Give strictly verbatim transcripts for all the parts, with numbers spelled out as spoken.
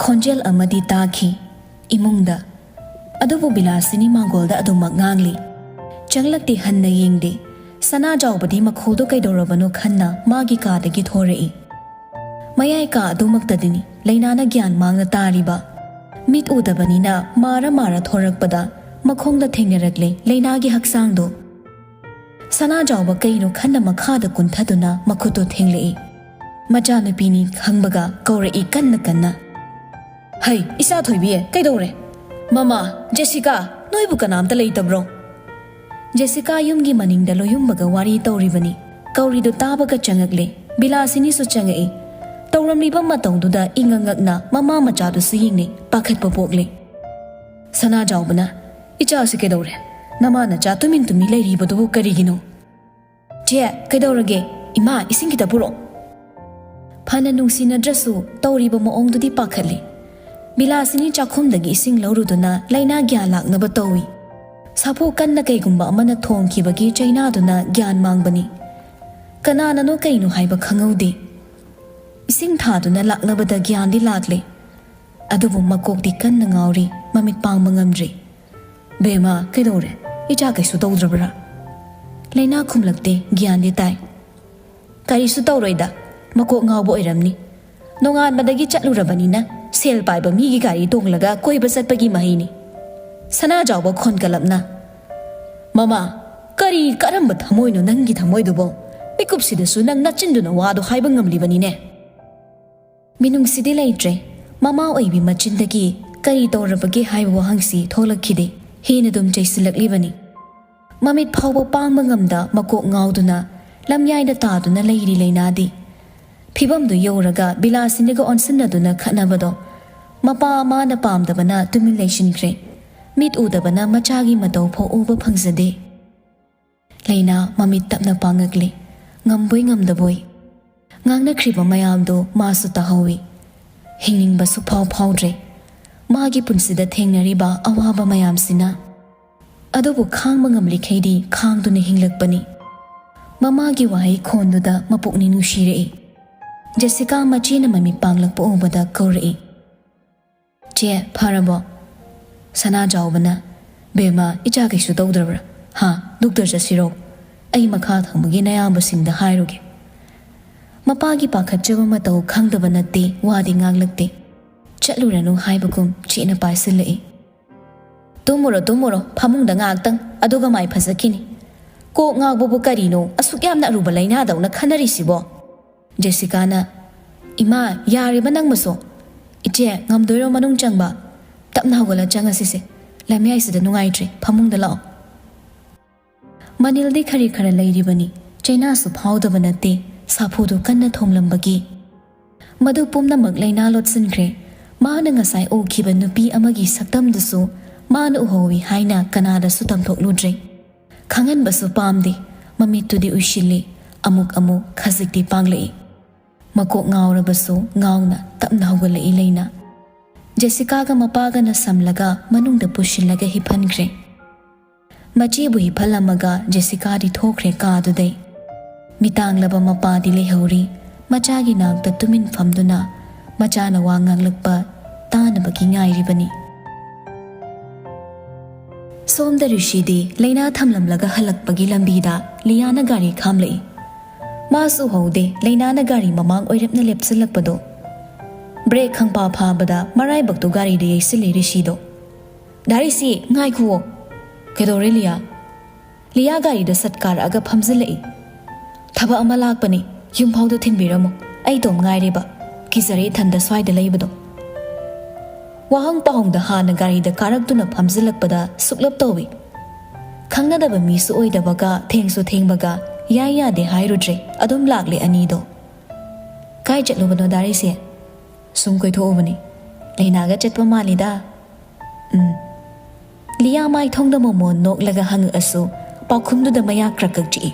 ꯈꯣꯟꯖꯦꯜ ꯑꯃꯗꯤ ꯇꯥꯈꯤ ꯏꯃꯨꯡꯗ꯫ ꯑꯗꯨꯕꯨ ꯕꯤꯂꯥꯁꯤꯅꯤ ꯃꯥꯡꯒꯣꯜꯗ ꯑꯗꯨꯃꯛ ꯉꯥꯡꯂꯤ꯫ ꯆꯪꯂꯛꯇꯦ, ꯍꯟꯅ ꯌꯦꯡꯗꯦ꯫ ꯁꯅꯥꯖꯥꯎꯕꯗꯤ ꯃꯈꯣꯜꯗꯨ ꯀꯩꯗꯧꯔꯕꯅꯣ ꯈꯟꯅ ꯃꯥꯒꯤ ꯀꯥꯗꯒꯤ ꯊꯣꯔꯛꯏ꯫ ꯃꯌꯥꯏ ꯀꯥ ꯑꯗꯨꯃꯛꯇꯗꯅꯤ ꯂꯩꯅꯥꯅ ꯒ꯭ꯌꯥꯟ ꯃꯥꯡꯅ ꯇꯥꯔꯤꯕ꯫ ꯃꯤꯠ ꯎꯗꯕꯅꯤꯅ ꯃꯥꯔ ꯃꯥꯔ ꯊꯣꯔꯛꯄꯗ ꯃꯈꯣꯡꯗ ꯊꯦꯡꯅꯔꯛꯂꯦ ꯂꯩꯅꯥꯒꯤ ꯍꯛꯆꯥꯡꯗꯣ꯫ ꯁꯅꯥꯖꯥꯎꯕ ꯀꯩꯅꯣ ꯈꯟꯅ ꯃꯈꯥꯗ ꯀꯨꯟꯊꯗꯨꯅ ꯃꯈꯨꯠꯇꯣ ꯊꯦꯡꯂꯛꯏ꯫ ꯃꯆꯥꯅꯨꯄꯤꯅꯤ ꯈꯪꯕꯒ ꯀꯧꯔꯛꯏ ꯀꯟꯅ ꯀꯟꯅ꯫ "ꯍꯩ, ꯏꯆꯥ ꯊꯣꯏꯕꯤ, ꯀꯩꯗꯧꯔꯦ?" "ꯃꯃꯥ, ꯖꯦꯁꯤꯀꯥ, ꯅꯣꯏꯕꯨ ꯀꯅꯥꯝꯇ ꯂꯩꯇꯕ꯭ꯔꯣ?" ꯖꯦꯁꯤꯀꯥ ꯌꯨꯝꯒꯤ ꯃꯅꯤꯡꯗ ꯂꯣꯌꯨꯝꯕꯒ ꯋꯥꯔꯤ ꯇꯧꯔꯤꯕꯅꯤ꯫ ꯀꯧꯔꯤꯗꯨ ꯇꯥꯕꯒ ꯆꯪꯉꯛꯂꯦ꯫ ꯕꯤꯂꯥꯁꯤꯅꯤꯁꯨ ꯆꯪꯉꯛꯏ꯫ ꯇꯧꯔꯝꯂꯤꯕ ꯃꯇꯧꯗꯨꯗ ꯏꯉꯛ ꯉꯛꯅ ꯃꯃꯥ ꯃꯆꯥꯗꯨꯁꯨ ꯌꯦꯡꯂꯦ, ꯄꯥꯈꯠꯄ ꯄꯣꯛꯂꯦ꯫ ꯁꯅꯥꯖꯥꯎꯕꯅ, "ꯏꯆꯥꯁꯤ ꯀꯩꯗꯧꯔꯦ? ꯅꯃꯥ ꯅꯆꯥ ꯇꯨꯃꯤꯟ ꯇꯨꯃꯤꯟ ꯂꯩꯔꯤꯕꯗꯨꯕꯨ ꯀꯔꯤꯒꯤꯅꯣ?" "ꯆꯦ, ꯀꯩꯗꯧꯔꯒꯦ? ꯏꯃꯥ, ꯏꯁꯤꯡ ꯈꯤꯇ ꯄꯨꯔꯛꯑꯣ꯫" ꯐꯅ ꯅꯨꯡꯁꯤꯅꯗ꯭ꯔꯁꯨ ꯇꯧꯔꯤꯕ ꯃꯑꯣꯡꯗꯨꯗꯤ ꯄꯥꯈꯠꯂꯤ꯫ ꯕꯤꯂꯥꯁꯤꯅꯤ ꯆꯥꯛꯈꯨꯝꯗꯒꯤ ꯏꯁꯤꯡ ꯂꯧꯔꯨꯗꯨꯅ ꯂꯩꯅꯥ ꯒ꯭ꯌꯥꯟ ꯂꯥꯛꯅꯕ ꯇꯧꯏ꯫ ꯁꯥꯐꯨ ꯀꯟꯅ ꯀꯩꯒꯨꯝꯕ ꯑꯃꯅ ꯊꯣꯡꯈꯤꯕꯒꯤ ꯆꯩꯅꯥꯗꯨꯅ ꯒ꯭ꯌꯥꯟ ꯃꯥꯡꯕꯅꯤ꯫ ꯀꯅꯥꯅꯅꯣ ꯀꯩꯅꯣ ꯍꯥꯏꯕ ꯈꯪꯍꯧꯗꯦ꯫ ꯏꯁꯤꯡ ꯊꯥꯗꯨꯅ ꯂꯥꯛꯅꯕꯗ ꯒ꯭ꯌꯥꯟꯗꯤ ꯂꯥꯛꯂꯦ꯫ ꯑꯗꯨꯕꯨ ꯃꯀꯣꯛꯇꯤ ꯀꯟꯅ ꯉꯥꯎꯔꯤ, ꯃꯃꯤꯠ ꯄꯥꯡꯕ ꯉꯝꯗ꯭ꯔꯤ꯫ "ꯕꯦꯝꯃ, ꯀꯩꯗꯧꯔꯦ? ꯏꯆꯥ ꯀꯩꯁꯨ ꯇꯧꯗ꯭ꯔꯕ꯭ꯔꯥ?" ꯂꯩꯅꯥ ꯈꯨꯝꯂꯛꯇꯦ, ꯒ꯭ꯌꯥꯟꯗꯤ ꯇꯥꯏ꯫ "ꯀꯔꯤꯁꯨ ꯇꯧꯔꯣꯏꯗ, ꯃꯀꯣꯛ ꯉꯥꯎꯕ ꯑꯣꯏꯔꯝꯅꯤ꯫ ꯅꯣꯡꯉꯥꯟꯕꯗꯒꯤ ꯆꯠꯂꯨꯔꯕꯅꯤꯅ ꯁꯦꯜ ꯄꯥꯏꯕ ꯃꯤꯒꯤ ꯒꯥꯔꯤ ꯇꯣꯡꯂꯒ ꯀꯣꯏꯕ ꯆꯠꯄꯒꯤ ꯃꯍꯩꯅꯤ꯫" ꯁꯅꯥꯖꯥꯎꯕ ꯈꯣꯟ ꯀꯜꯂꯞꯅ, "ꯃꯃꯥ, ꯀꯔꯤ ꯀꯔꯝꯕ ꯊꯃꯣꯏꯅꯣ ꯅꯪꯒꯤ ꯊꯃꯣꯏꯗꯨꯕꯣ? ꯃꯤꯀꯨꯞꯁꯤꯗꯁꯨ ꯅꯪ ꯅꯆꯤꯟꯗꯨꯅ ꯋꯥꯗꯣ ꯍꯥꯏꯕ ꯉꯝꯂꯤꯕꯅꯤꯅꯦ?" ꯃꯤꯅꯨꯡꯁꯤꯗꯤ ꯂꯩꯇ꯭ꯔꯦ꯫ ꯃꯃꯥ ꯑꯣꯏꯕꯤ ꯃꯆꯤꯟꯗꯒꯤ ꯀꯔꯤ ꯇꯧꯔꯕꯒꯦ ꯍꯥꯏꯕ ꯋꯥꯍꯪꯁꯤ ꯊꯣꯛꯂꯛꯈꯤꯗꯦ꯫ ꯍꯦꯟꯅ ꯑꯗꯨꯝ ꯆꯩꯁꯤꯜꯂꯛꯂꯤꯕꯅꯤ꯫ ꯃꯃꯤꯠ ꯐꯥꯎꯕ ꯄꯥꯡꯕ ꯉꯝꯗ ꯃꯀꯣꯛ ꯉꯥꯎꯗꯨꯅ ꯂꯝꯌꯥꯏꯗ ꯇꯥꯗꯨꯅ ꯂꯩꯔꯤ ꯂꯩꯅꯥꯗꯤ꯫ ꯐꯤꯕꯝꯗꯨ ꯌꯧꯔꯒ ꯕꯤꯂꯥꯁꯤꯅꯤꯒ ꯑꯣꯟꯁꯤꯟꯅꯗꯨꯅ ꯈꯠꯅꯕꯗꯣ ꯃꯄꯥ ꯃꯥꯅ ꯄꯥꯝꯗꯕꯅ ꯇꯨꯃꯤꯟ ꯂꯩꯁꯤꯟꯈ꯭ꯔꯦ꯫ ꯃꯤꯠ ꯎꯗꯕꯅ ꯃꯆꯥꯒꯤ ꯃꯇꯧ ꯐꯥꯎ ꯎꯕ ꯐꯪꯖꯗꯦ꯫ ꯂꯩꯅꯥ ꯃꯃꯤꯠ ꯇꯞꯅ ꯄꯥꯡꯉꯛꯂꯤ꯫ ꯉꯝꯕꯣꯏ ꯉꯝꯗꯕꯣꯏ꯫ ꯉꯥꯡꯅꯈ꯭ꯔꯤꯕ ꯃꯌꯥꯝꯗꯨ ꯃꯥꯁꯨ ꯇꯥꯍꯧꯏ꯫ ꯍꯤꯡꯅꯤꯡꯕꯁꯨ ꯐꯥꯎ ꯐꯥꯎꯗ꯭ꯔꯦ꯫ ꯃꯥꯒꯤ ꯄꯨꯟꯁꯤꯗ ꯊꯦꯡꯅꯔꯤꯕ ꯑꯋꯥꯕ ꯃꯌꯥꯝꯁꯤꯅ꯫ ꯑꯗꯨꯕꯨ ꯈꯥꯡꯕ ꯉꯝꯂꯤꯈꯩꯗꯤ ꯈꯥꯡꯗꯨꯅ ꯍꯤꯡꯂꯛꯄꯅꯤ꯫ ꯃꯃꯥꯒꯤ ꯋꯥꯍꯩ ꯈꯣꯟꯗꯨꯗ ꯃꯄꯨꯛꯅꯤꯡ ꯅꯨꯡꯁꯤꯔꯛꯏ꯫ ꯖꯦꯁꯤꯀꯥ ꯃꯆꯦꯅ ꯃꯃꯤꯠ ꯄꯥꯡꯂꯛꯄ ꯎꯕꯗ ꯀꯧꯔꯛꯏ꯫ "ꯏꯆꯦ, ꯐꯔꯕꯣ?" ꯁꯅꯥꯖꯥꯎꯕꯅ, "ꯕꯦꯝꯃ, ꯏꯆꯥ ꯀꯩꯁꯨ ꯇꯧꯗ꯭ꯔꯕ꯭ꯔꯥ? ꯍꯥ, ꯗꯣꯛꯇꯔ ꯆꯠꯁꯤꯔꯣ? ꯑꯩ ꯃꯈꯥ ꯊꯪꯕꯒꯤ ꯅꯌꯥꯝꯕꯁꯤꯡꯗ ꯍꯥꯏꯔꯨꯒꯦ꯫" ꯃꯄꯥꯒꯤ ꯄꯥꯈꯠꯆꯕ ꯃꯇꯧ ꯈꯪꯗꯕ ꯅꯠꯇꯦ, ꯋꯥꯗꯤ ꯉꯥꯡꯂꯛꯇꯦ꯫ ꯆꯠꯂꯨꯔꯅꯨ ꯍꯥꯏꯕꯒꯨꯝ ꯆꯦꯠꯅ ꯄꯥꯏꯁꯤꯜꯂꯛꯏ꯫ "ꯇꯨꯝꯃꯨꯔꯣ, ꯇꯨꯝꯃꯨꯔꯣ, ꯐꯃꯨꯡꯗ ꯉꯥꯏꯍꯥꯛꯇꯪ, ꯑꯗꯨꯒ ꯃꯥꯏ ꯐꯖꯈꯤꯅꯤ꯫ ꯀꯣꯛ ꯉꯥꯎꯕꯕꯨ ꯀꯔꯤꯅꯣ ꯑꯁꯨꯛ ꯌꯥꯝꯅ ꯑꯔꯨꯕ ꯂꯥꯏꯅꯥꯗꯧꯅ ꯈꯟꯅꯔꯤꯁꯤꯕꯣ?" ꯖꯦꯁꯤꯀꯥꯅ, "ꯏꯃꯥ, ꯌꯥꯔꯤꯕ ꯅꯪꯕꯨꯁꯨ꯫ ꯏꯆꯦ, ꯉꯝꯗꯣꯏꯔꯣ ꯃꯅꯨꯡ ꯆꯪꯕ? ꯇꯞꯅ ꯍꯧꯒꯠꯂ ꯆꯪꯉꯁꯤꯁꯦ꯫ ꯂꯝꯌꯥꯏꯁꯤꯗ ꯅꯨꯡꯉꯥꯏꯇ꯭ꯔꯦ, ꯐꯃꯨꯡꯗ ꯂꯥꯛꯑꯣ꯫" ꯃꯅꯤꯜꯗꯤ ꯈꯔꯤ ꯈꯔ ꯂꯩꯔꯤꯕꯅꯤ, ꯆꯩꯅꯥꯁꯨ ꯐꯥꯎꯗꯕ ꯅꯠꯇꯦ, ꯁꯥꯐꯨꯗꯨ ꯀꯟꯅ ꯊꯣꯝꯂꯝꯕꯒꯤ꯫ ꯃꯗꯨ ꯄꯨꯝꯅꯃꯛ ꯂꯩꯅꯥ ꯂꯣꯠꯁꯤꯟꯈ꯭ꯔꯦ꯫ ꯃꯥꯅ ꯉꯁꯥꯏ ꯎꯈꯤꯕ ꯅꯨꯄꯤ ꯑꯃꯒꯤ ꯁꯛꯇꯝꯗꯨꯁꯨ ꯃꯥꯅ ꯎꯍꯧꯏ ꯍꯥꯏꯅ ꯀꯅꯥꯗꯁꯨ ꯇꯝꯊꯣꯛꯂꯨꯗ꯭ꯔꯦ꯫ ꯈꯪꯍꯟꯕꯁꯨ ꯄꯥꯝꯗꯦ꯫ ꯃꯃꯤꯠꯇꯨꯗꯤ ꯎꯏꯁꯤꯜꯂꯤ, ꯑꯃꯨꯛ ꯑꯃꯨꯛ ꯈꯖꯤꯛꯇꯤ ꯄꯥꯡꯂꯛꯏ꯫ ꯃꯀꯣꯛ ꯉꯥꯎꯔꯕꯁꯨ ꯉꯥꯎꯅ ꯇꯞꯅ ꯍꯧꯒꯠꯂꯛꯏ ꯂꯩꯅꯥ꯫ ꯖꯦꯁꯤꯀꯥꯒ ꯃꯄꯥꯒꯅ ꯁꯝꯂꯒ ꯃꯅꯨꯡꯗ ꯄꯨꯁꯤꯜꯂꯒ ꯍꯤꯞꯍꯟꯈ꯭ꯔꯦ꯫ ꯃꯆꯦꯕꯨ ꯍꯤꯞꯍꯜꯂꯝꯃꯒ ꯖꯦꯁꯤꯀꯥꯗꯤ ꯊꯣꯛꯈ꯭ꯔꯦ ꯀꯥꯗꯨꯗꯩ꯫ ꯃꯤꯇꯥꯡꯂꯕ ꯃꯄꯥꯗꯤ ꯂꯩꯍꯧꯔꯤ꯫ ꯃꯆꯥꯒꯤ ꯅꯥꯛꯇ ꯇꯨꯃꯤꯟ ꯐꯝꯗꯨꯅ ꯃꯆꯥꯅ ꯋꯥ ꯉꯥꯡꯂꯛꯄ ꯇꯥꯅꯕꯒꯤ ꯉꯥꯏꯔꯤꯕꯅꯤ꯫ ꯁꯣꯝꯗ ꯔꯤꯁꯤꯗꯤ ꯂꯩꯅꯥ ꯊꯝꯂꯝꯂꯒ ꯍꯜꯂꯛꯄꯒꯤ ꯂꯝꯕꯤꯗ ꯂꯤꯌꯥꯅ ꯒꯥꯔꯤ ꯈꯥꯝꯂꯛꯏ꯫ ꯃꯥꯁꯨ ꯎꯍꯧꯗꯦ ꯂꯩꯅꯥꯅ ꯒꯥꯔꯤ ꯃꯃꯥꯡ ꯑꯣꯏꯔꯞꯅ ꯂꯦꯞꯁꯤꯜꯂꯛꯄꯗꯣ꯫ ꯕ꯭ꯔꯦꯛ ꯈꯪꯐꯥ ꯐꯥꯕꯗ ꯃꯔꯥꯏꯕꯛꯇꯨ ꯒꯥꯔꯤꯗ ꯌꯩꯁꯤꯜꯂꯤ ꯔꯤꯁꯤꯗꯣ꯫ "ꯗꯥ ꯔꯤꯁꯤ, ꯉꯥꯏꯈꯨꯋꯣ꯫" "ꯀꯩꯗꯧꯔꯦ ꯂꯤꯌꯥ?" ꯂꯤꯌꯥ ꯒꯥꯔꯤꯗ ꯁꯠ ꯀꯥꯔꯛꯑꯒ ꯐꯝꯖꯤꯜꯂꯛꯏ꯫ "ꯊꯕꯛ ꯑꯃ ꯂꯥꯛꯄꯅꯤ, ꯌꯨꯝꯐꯥꯎꯗ ꯊꯤꯟꯕꯤꯔꯝꯃꯣ꯫ ꯑꯩ ꯏꯇꯣꯝ ꯉꯥꯏꯔꯦꯕ꯫ ꯀꯤꯖꯔꯦ ꯏꯊꯟꯗ ꯁ꯭ꯋꯥꯏꯗ ꯂꯩꯕꯗꯣ꯫" ꯋꯥꯍꯪ ꯄꯥꯎꯍꯪꯗ ꯍꯥꯟꯅ ꯒꯥꯔꯤꯗ ꯀꯥꯔꯛꯇꯨꯅ ꯐꯝꯖꯤꯜꯂꯛꯄꯗ ꯁꯨꯛꯂꯞ ꯇꯧꯏ꯫ ꯈꯪꯅꯗꯕ ꯃꯤꯁꯨ ꯑꯣꯏꯗꯕꯒ ꯊꯦꯡꯁꯨ ꯊꯦꯡꯕꯒ ꯌꯥꯏ ꯌꯥꯗꯦ ꯍꯥꯏꯔꯨꯗ꯭ꯔꯦ, ꯑꯗꯨꯝ ꯂꯥꯛꯂꯦ ꯑꯅꯤꯗꯣ꯫ "ꯀꯥꯏ ꯆꯠꯂꯨꯕꯅꯣ ꯗꯥ ꯔꯤꯁꯤ?" "ꯁꯨꯝ ꯀꯣꯏꯊꯣꯛꯎꯕꯅꯤ꯫ ꯂꯩꯅꯥꯒ ꯆꯠꯄ ꯃꯥꯜꯂꯤꯗ꯫" "ꯎꯝ꯫" ꯂꯤꯌꯥ ꯃꯥꯏꯊꯣꯡꯗ ꯃꯣꯃꯣꯟ ꯅꯣꯛꯂꯒ ꯍꯪꯉꯛꯑꯁꯨ ꯄꯥꯎꯈꯨꯝꯗꯨꯗ ꯃꯌꯥ ꯀ꯭ꯔꯛ ꯀ꯭ꯔꯛ ꯆꯤꯛꯏ꯫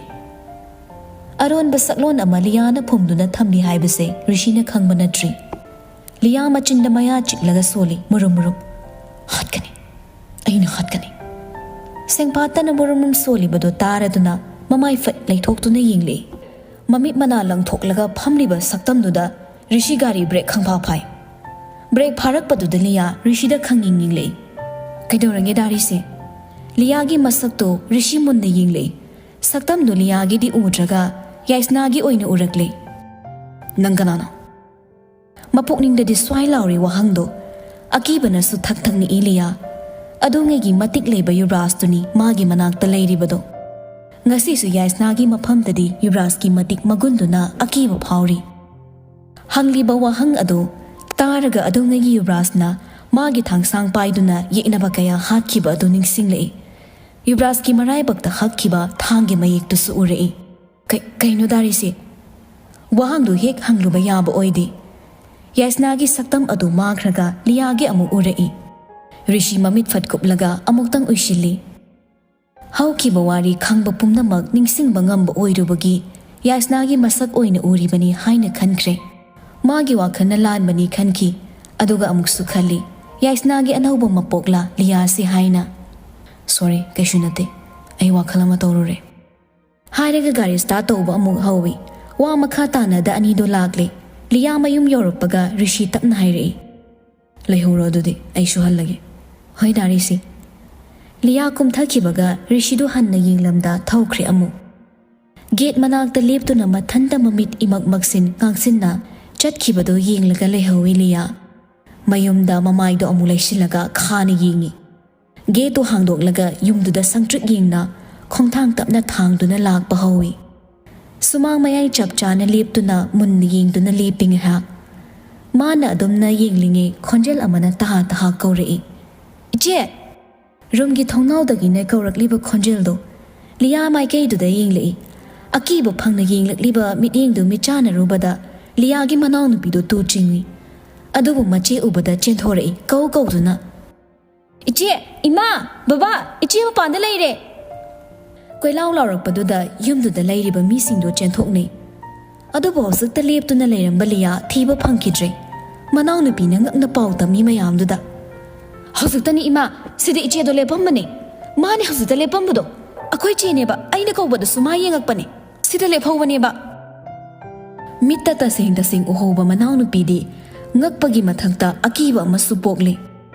ꯑꯔꯣꯟꯕ ꯁꯛꯂꯣꯟ ꯑꯃ ꯂꯤꯌꯥꯅ ꯐꯨꯝꯗꯨꯅ ꯊꯝꯂꯤ ꯍꯥꯏꯕꯁꯦ ꯔꯤꯁꯤꯅ ꯈꯪꯕ ꯅꯠꯇ꯭ꯔꯤ꯫ ꯂꯤꯌꯥ ꯃꯆꯤꯟꯗ ꯃꯌꯥ ꯆꯤꯛꯂꯒ ꯁꯣꯜꯂꯤ, ꯃꯨꯔꯨꯝ ꯃꯨꯔꯨꯝ꯫ "ꯍꯥꯠꯀꯅꯤ, ꯑꯩꯅ ꯍꯥꯠꯀꯅꯤ꯫" ꯁꯦꯡꯐꯥꯠꯇꯅ ꯃꯨꯔꯨꯝ ꯃꯨꯔꯨꯝ ꯁꯣꯜꯂꯤꯕꯗꯨ ꯇꯥꯔꯗꯨꯅ ꯃꯃꯥꯏ ꯐꯠ ꯂꯩꯊꯣꯛꯇꯨꯅ ꯌꯦꯡꯂꯛꯏ꯫ ꯃꯃꯤꯠ ꯃꯅꯥ ꯂꯪꯊꯣꯛꯂꯒ ꯐꯝꯂꯤꯕ ꯁꯛꯇꯝꯗꯨꯗ ꯔꯤꯁꯤ ꯒꯥꯔꯤ ꯕ꯭ꯔꯦꯛ ꯈꯪꯐꯥ ꯐꯥꯏ꯫ Break ꯐꯥꯔꯛꯄꯗꯨꯗ Lia ꯔꯤꯁꯤꯗ ꯈꯪꯌꯦꯡ ꯌꯦꯡꯂꯛꯏ꯫ "ꯀꯩꯗꯧꯔꯒꯦ ꯗꯥꯔꯤꯁꯦ?" ꯂꯤꯌꯥꯒꯤ ꯃꯁꯛꯇꯣ ꯔꯤꯁꯤ ꯃꯨꯟꯅ ꯌꯦꯡꯂꯛꯏ꯫ ꯁꯛꯇꯝꯗꯣ ꯂꯤꯌꯥꯒꯤꯗꯤ ꯎꯗ꯭ꯔꯒ ꯌꯥꯏꯁꯅꯥꯒꯤ ꯑꯣꯏꯅ ꯎꯔꯛꯂꯦ꯫ "ꯅꯪ ꯀꯅꯥꯅꯣ?" ꯃꯄꯨꯛꯅꯤꯡꯗꯗꯤ ꯁ꯭ꯋꯥꯏ ꯂꯥꯎꯔꯤ ꯋꯥꯍꯪꯗꯣ꯫ ꯑꯀꯤꯕꯅꯁꯨ ꯊꯛ ꯊꯛ ꯅꯤꯛꯏ ꯂꯤꯌꯥ꯫ ꯑꯗꯨꯉꯩꯒꯤ ꯃꯇꯤꯛ ꯂꯩꯕ ꯌꯨꯕ꯭ꯔꯥꯖꯇꯨꯅꯤ ꯃꯥꯒꯤ ꯃꯅꯥꯛꯇ ꯂꯩꯔꯤꯕꯗꯣ꯫ ꯉꯁꯤꯁꯨ ꯌꯥꯏꯁꯅꯥꯒꯤ ꯃꯐꯝꯗꯗꯤ ꯌꯨꯕ꯭ꯔꯥꯖꯀꯤ ꯃꯇꯤꯛ ꯃꯒꯨꯟꯗꯨꯅ ꯑꯀꯤꯕ ꯐꯥꯎꯔꯤ꯫ ꯍꯪꯂꯤꯕ ꯋꯥꯍꯪ ꯑꯗꯨ ꯇꯥꯔꯒ ꯑꯗꯨꯉꯩꯒꯤ ꯌꯨꯕ꯭ꯔꯥꯖꯅ ꯃꯥꯒꯤ ꯊꯥꯡꯁꯥꯡ ꯄꯥꯏꯗꯨꯅ ꯌꯦꯛꯅꯕ ꯀꯌꯥ ꯍꯥꯠꯈꯤꯕ ꯑꯗꯨ ꯅꯤꯡꯁꯤꯡꯂꯛꯏ꯫ ꯌꯨꯕ꯭ꯔꯥꯖꯀꯤ ꯃꯔꯥꯏꯕꯛꯇ ꯍꯛꯈꯤꯕ ꯊꯥꯡꯒꯤ ꯃꯌꯦꯛꯇꯨꯁꯨ ꯎꯔꯛꯏ꯫ "ꯀꯩ-, ꯀꯩꯅꯣ ꯗꯥꯔꯤꯁꯦ?" ꯋꯥꯍꯪꯗꯨ ꯍꯦꯛ ꯍꯪꯂꯨꯕ ꯌꯥꯕ ꯑꯣꯏꯗꯦ꯫ ꯌꯥꯏꯁꯅꯥꯒꯤ ꯁꯛꯇꯝ ꯑꯗꯨ ꯃꯥꯡꯈ꯭ꯔꯒ ꯂꯤꯌꯥꯒꯤ ꯑꯃꯨꯛ ꯎꯔꯛꯏ꯫ ꯔꯤꯁꯤ ꯃꯃꯤꯠ ꯐꯠ ꯀꯨꯞꯂꯒ ꯑꯃꯨꯛꯇꯪ ꯎꯏꯁꯤꯜꯂꯤ꯫ ꯍꯧꯈꯤꯕ ꯋꯥꯔꯤ ꯈꯪꯕ ꯄꯨꯝꯅꯃꯛ ꯅꯤꯡꯁꯤꯡꯕ ꯉꯝꯕ ꯑꯣꯏꯔꯨꯕꯒꯤ ꯌꯥꯏꯁꯅꯥꯒꯤ ꯃꯁꯛ ꯑꯣꯏꯅ ꯎꯔꯤꯕꯅꯤ ꯍꯥꯏꯅ ꯈꯟꯈ꯭ꯔꯦ꯫ ꯃꯥꯒꯤ ꯋꯥꯈꯜꯅ ꯂꯥꯟꯕꯅꯤ ꯈꯟꯈꯤ, ꯑꯗꯨꯒ ꯑꯃꯨꯛꯁꯨ ꯈꯜꯂꯤ, "ꯌꯥꯏꯁꯅꯥꯒꯤ ꯑꯅꯧꯕ ꯃꯄꯣꯛꯂꯥ ꯂꯤꯌꯥꯁꯤ?" ꯍꯥꯏꯅ꯫ "ꯁꯣꯔꯤ, ꯀꯩꯁꯨ ꯅꯠꯇꯦ꯫ ꯑꯩ ꯋꯥꯈꯜ ꯑꯃ ꯇꯧꯔꯨꯔꯦ," ꯍꯥꯏꯔꯒ ꯒꯥꯔꯤ ꯁ꯭ꯇꯥꯔꯠ ꯇꯧꯕ ꯑꯃꯨꯛ ꯍꯧꯏ꯫ ꯋꯥ ꯃꯈꯥ ꯇꯥꯅꯗ ꯑꯅꯤꯗꯣ ꯂꯥꯛꯂꯦ꯫ ꯂꯤꯌꯥ ꯃꯌꯨꯝ ꯌꯧꯔꯛꯄꯒ ꯔꯤꯁꯤ ꯇꯞꯅ ꯍꯥꯏꯔꯛꯏ, "ꯂꯩꯍꯧꯔꯣ ꯑꯗꯨꯗꯤ, ꯑꯩꯁꯨ ꯍꯜꯂꯒꯦ꯫" "ꯍꯣꯏ ꯗꯥ ꯔꯤꯁꯤ꯫" ꯂꯤꯌꯥ ꯀꯨꯝꯊꯈꯤꯕꯒ ꯔꯤꯁꯤꯗꯨ ꯍꯟꯅ ꯌꯦꯡꯂꯝꯗ ꯊꯧꯈ꯭ꯔꯦ ꯑꯃꯨꯛ꯫ ꯒꯦꯠ ꯃꯅꯥꯛꯇ ꯂꯦꯞꯇꯨꯅ ꯃꯊꯟꯇ ꯃꯃꯤꯠ ꯏꯃꯛ ꯃꯛꯁꯤꯟ ꯉꯥꯡꯁꯤꯟꯅ ꯆꯠꯈꯤꯕꯗꯨ ꯌꯦꯡꯂꯒ ꯂꯩꯍꯧꯏ ꯂꯤꯌꯥ꯫ ꯃꯌꯨꯝꯗ ꯃꯃꯥꯏꯗꯣ ꯑꯃꯨꯛ ꯂꯩꯁꯤꯜꯂꯒ ꯈꯥꯅ ꯌꯦꯡꯏ꯫ ꯒꯦꯠꯇꯨ ꯍꯥꯡꯗꯣꯛꯂꯒ ꯌꯨꯝꯗꯨꯗ ꯁꯪꯇ꯭ꯔꯤꯛ ꯌꯦꯡꯅ ꯈꯣꯡꯊꯥꯡ ꯇꯞꯅ ꯊꯥꯡꯗꯨꯅ ꯂꯥꯛꯄ ꯍꯧꯏ꯫ ꯁꯨꯃꯥꯡ ꯃꯌꯥꯏ ꯆꯞ ꯆꯥꯅ ꯂꯦꯞꯇꯨꯅ ꯃꯨꯟꯅ ꯌꯦꯡꯗꯨꯅ ꯂꯦꯞꯄꯤ ꯉꯥꯏꯍꯥꯛ꯫ ꯃꯥꯅ ꯑꯗꯨꯝꯅ ꯌꯦꯡꯂꯤꯉꯩ ꯈꯣꯟꯖꯦꯜ ꯑꯃꯅ ꯇꯍꯥ ꯇꯍꯥ ꯀꯧꯔꯛꯏ, "ꯏꯆꯦ!" ꯔꯨꯝꯒꯤ ꯊꯣꯡꯅꯥꯎꯗꯒꯤꯅ ꯀꯧꯔꯛꯂꯤꯕ ꯈꯣꯟꯖꯦꯜꯗꯣ ꯂꯤꯌꯥ ꯃꯥꯏꯀꯩꯗꯨꯗ ꯌꯦꯡꯂꯛꯏ꯫ ꯑꯀꯤꯕ ꯐꯪꯅ ꯌꯦꯡꯂꯛꯂꯤꯕ ꯃꯤꯠꯌꯦꯡꯗꯨ ꯃꯤꯠꯆꯥꯟꯅꯔꯨꯕꯗ ꯂꯤꯌꯥꯒꯤ ꯃꯅꯥꯎꯅꯨꯄꯤꯗꯨ ꯇꯨ ꯆꯤꯡꯏ꯫ ꯑꯗꯨꯕꯨ ꯃꯆꯦ ꯎꯕꯗ ꯆꯦꯟꯊꯣꯔꯛꯏ, ꯀꯧ ꯀꯧꯗꯨꯅ, "ꯏꯆꯦ! ꯏꯃꯥ! ꯕꯕꯥ! ꯏꯆꯦ ꯃꯄꯥꯟꯗ ꯂꯩꯔꯦ!" ꯀꯣꯏꯂꯥꯎ ꯂꯥꯎꯔꯛꯄꯗꯨꯗ ꯌꯨꯝꯗꯨꯗ ꯂꯩꯔꯤꯕ ꯃꯤꯁꯤꯡꯗꯨ ꯆꯦꯟꯊꯣꯛꯅꯩ꯫ ꯑꯗꯨꯕꯨ ꯍꯧꯖꯤꯛꯇ ꯂꯦꯞꯇꯨꯅ ꯂꯩꯔꯝꯕ ꯂꯤꯌꯥ ꯊꯤꯕ ꯐꯪꯈꯤꯗ꯭ꯔꯦ꯫ ꯃꯅꯥꯎꯅꯨꯄꯤꯅ ꯉꯛꯅ ꯄꯥꯎ ꯇꯝꯃꯤ ꯃꯌꯥꯝꯗꯨꯗ, "ꯍꯧꯖꯤꯛꯇꯅꯤ ꯏꯃꯥ, ꯁꯤꯗ ꯏꯆꯦꯗꯣ ꯂꯦꯞꯄꯝꯕꯅꯦ꯫ ꯃꯥꯅꯦ ꯍꯧꯖꯤꯛꯇ ꯂꯦꯞꯄꯝꯕꯗꯣ꯫ ꯑꯩꯈꯣꯏ ꯆꯦꯅꯦꯕ, ꯑꯩꯅ ꯀꯧꯕꯗꯁꯨ ꯃꯥ ꯌꯦꯡꯉꯛꯄꯅꯦ꯫ ꯁꯤꯗ ꯂꯦꯞꯍꯧꯕꯅꯦꯕ꯫" ꯃꯤꯠꯇ ꯇꯁꯦꯡ ꯇꯁꯦꯡ ꯎꯍꯧꯕ ꯃꯅꯥꯎꯅꯨꯄꯤꯗꯤ ꯉꯛꯄꯒꯤ ꯃꯊꯛꯇ ꯑꯀꯤꯕ ꯑꯃꯁꯨ ꯄꯣꯛꯂꯤ꯫